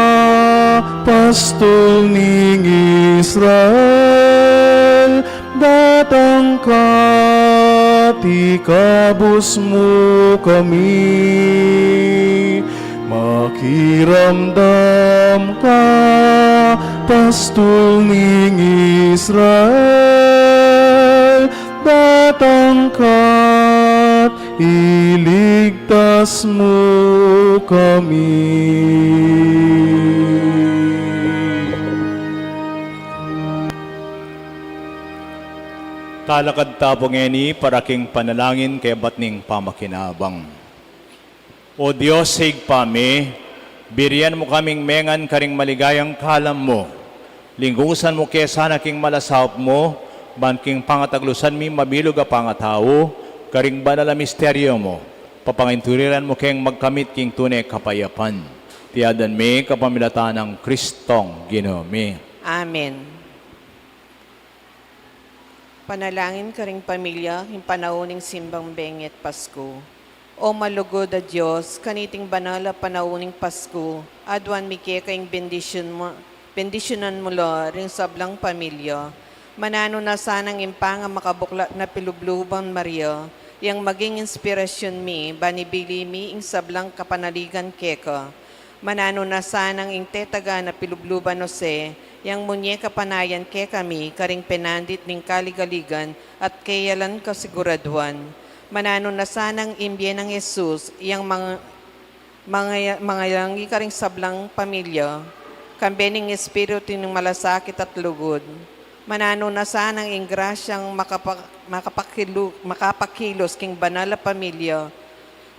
pastul ning Israel, datang ka't ikabus mu kami. Makiramdam ka, pastul ning Israel, datang ka't iligtas mu kami. Talakad ta pu ngeni para king panalangin kebat ning pamakinabang. O Dios, Ibpa mi, birian mu kaming mengan karing maligayang kalam mu. Linggusan mu ke sana king malasaup mu, ban king pangataglusan mi mabilug a pangatau, karing banal a misteryu mu, papanginturiran mu keng magkamit king tune kapayapan. Iti aduan mi kapamilatan nang Kristong Ginu mi. Amen. Panalangin karing pamilya king panaun ning Simbang Bengi at Pasku. O malugud a Dios, kaniting banal a panaun ning Pasku, aduan mi keka ing bendisyun mu, bendisyunan mu la ring sablang pamilya. Mananu na sanang ing pangamakabuklat na pilubluban Maria, yang maging inspirasyun mi, ban ibili mi ing sablang kapanaligan keka. Mananu na sanang ing tetagan a pilubluban Jose, yang munye kapanayan kekami karing penandit ning kaligaligan at keyalan kasiguraduan. Mananu na sanang ing bie nang Jesus, yang mang-, mangaya-, mangayangi karing sablang pamilya, kambe ning espiritu ning malasakit at lugud. Mananu na sanang ing grasyang makapa-, makapakilu-, makapakilos king banal a pamilya,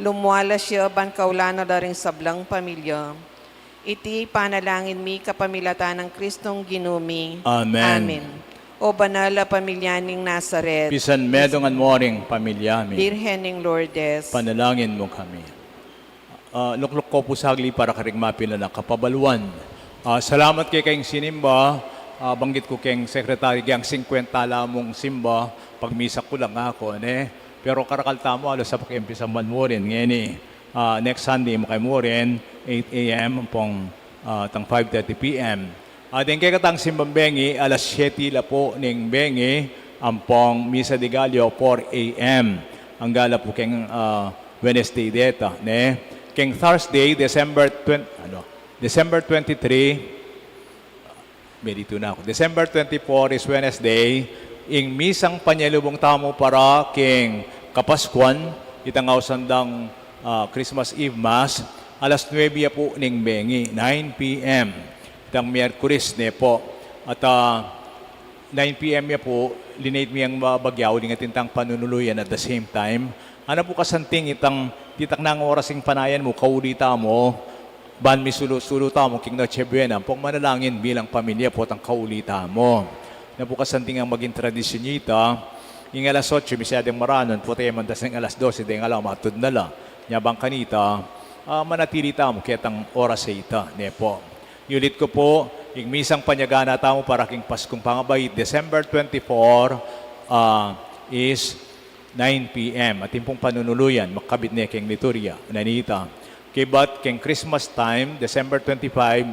lumua la siya ban kaulanan da ring sablang pamilya. Iti panalangin mi kapamilatan nang Kristong Ginu mi. Amen. Amen. O banal a pamilya ning Nazaret. Pisan medungan mu ring pamilya mi. Birhen ning Lourdes. Panalangin mu kami. Ah, lukluk ku pu sagli para karing mapilan a kapabaluan. Ah, salamat kekeng sinimba. Ah, banggit ku keng sekretary, keng singkwenta la mung simba, pagmisa ku lang aku, ne? Pero karakal tamu, alas a pakimpisa man mu rin ngeni. Ah, next Sunday, makay mu rin, eight A M ampong, ah, tang five thirty P M. Ah, deng kekatang simbang bengi, alas siyete la pu ning bengi, Ampong Misa de Gallo, four A M. Angga la pu keng, ah, Wednesday deta, ne? Keng Thursday, December twenty, ano, December twenty-three, Meditu na ku. December twenty-four is Wednesday. Ing misang panyalubung tamu para king Kapaskuan, itang ausan dang, ah, Christmas Eve Mass, alas nuebe ya pu ning bengi, nine P M. Itang Miyerkules ne pu. At, ah, nine P M ya pu, linate mi yang, ah, bagya uling atin tang panunuluyan at the same time. Ana pu kasanting itang ditak nang oras ing panayan mu, kauli tamu, ban misulu-sulu tamu king Noche Buena, ampong manalangin bilang pamilya potang kauli tamu. Na pu kasanting ang maging tradisyun ita, ing alas otso, misya deng maranun, potang mandas ning alas dose, deng ala, matud na la. Nya bang kanita, ah, manatili tamu ketang oras a ita, ne pu. Iulit ku pu, ing misang panyagana tamu para king Paskung Pangabait, December twenty-four, ah, is nine P M. Atin pung panunuluyan, makabit ne keng liturya, nanita. Kibat keng Christmas time, December twenty-five,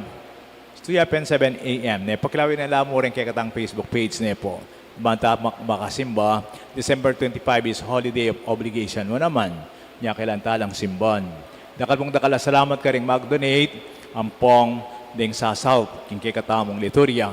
stuya pen seven A M. Ne, pakilawen na la mu reng kekatang Facebook page ne pu. Banta mak-, makasimba, December twenty-five is holiday of obligation. Wa naman, nya kailan talang simban. Dakal pung dakal a salamat karing mag-donate, ampong deng sasaup king kekatamung liturya.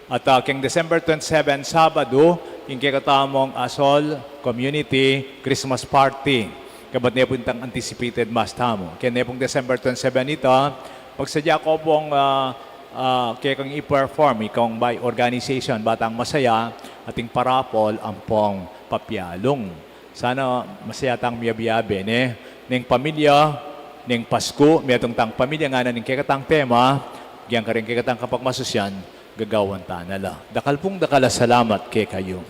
At, ah, keng December twenty-seven, Sabado, ing kekatamung Asol Community Christmas Party. Kabat ne pu itang anticipated Mass tamu. Keng ne pung December twenty-seven ita, pagsadya ku pung, ah, ah, kekang i-perform, ikang by organization, Batang Masaya, ating parapol, ampong papialung. Sana masaya tang miyabe-yabe, ne? Neng pamilya, neng Pasku, metung tang pamilya ngana ning kekatang tema, giyang karing kekatang kapagmasusyan, gagawan ta na la. Dakal pung dakal a salamat kekayu.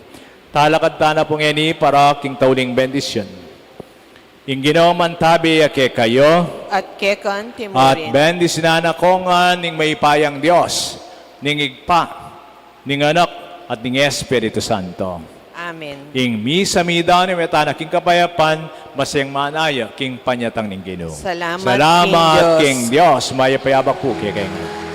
Talakad ta na pu ngeni para king tauling bendisyun. Ing Ginu mantabi ya kekayu. At keka naman. At murin. Bendisyunan na kayu ngan ning mayupayang Dios, ning Ibpa, ning Anak, at ning Espiritu Santo. Amen. Ing misa mi dane, meta na king kapayapan, masayang manaya king panyatang ning Ginu. Salamat king Dios. Mayap a abak pu kekayu ngan.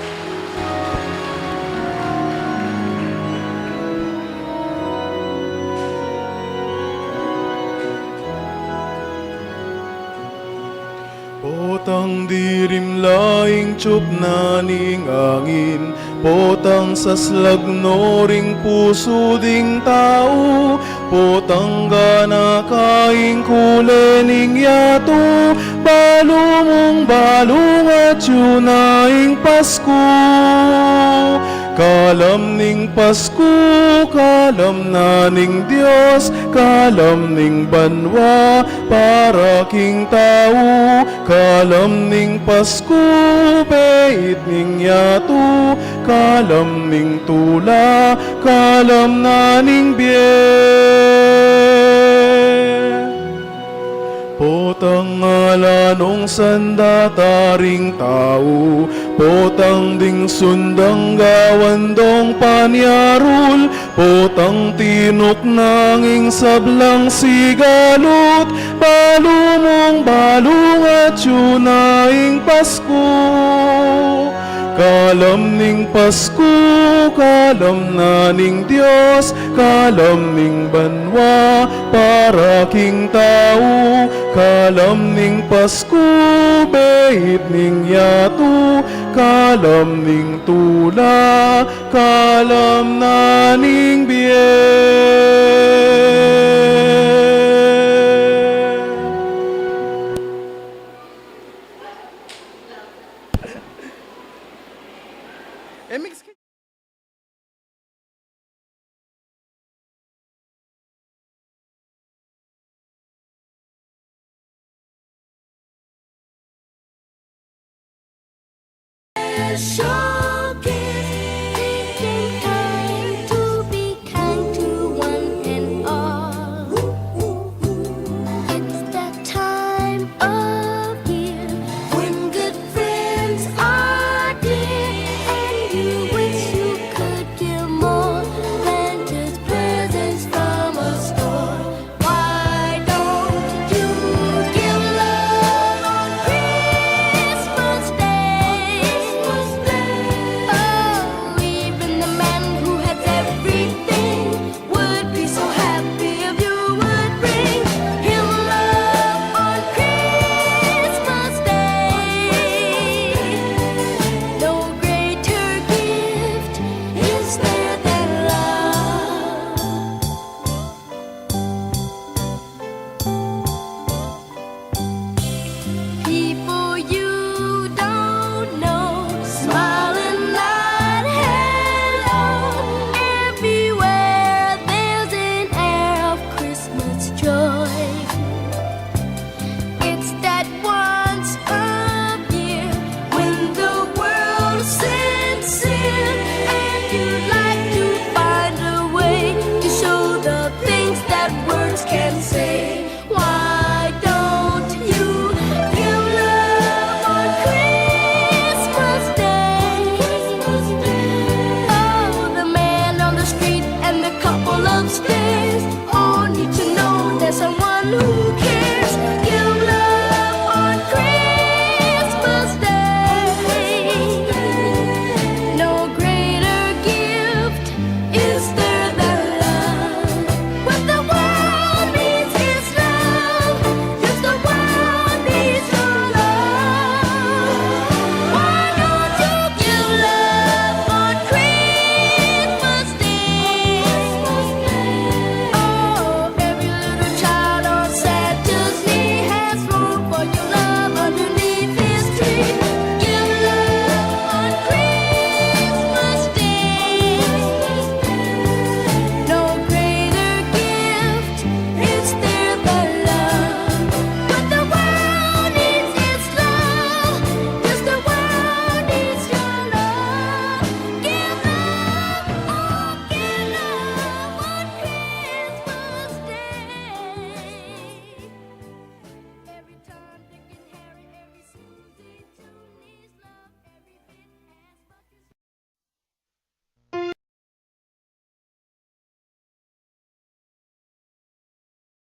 Potang dirim la ing tiyup na ning angin, potang saslag no ring pusu ding tau, potang ganaka ing kule ning yatu, balu mung balu ngan atyu na ing Pasku. Kalam ning Pasku, kalam na ning Dios, kalam ning banua, para king tau, kalam ning Pasku, beit ning yatu, kalam ning tula, kalam na ning bie. Potang ala nong sanda ta ring tau, potang ding sundang gawan dong panyarul, potang tinuknang ing sablang sigalut, balu mung balu ngan atyu na ing Pasku. Kalam ning Pasku, kalam na ning Dios, kalam ning banua, para king tau, kalam ning Pasku, beit ning yatu, kalam ning tula, kalam na ning bie.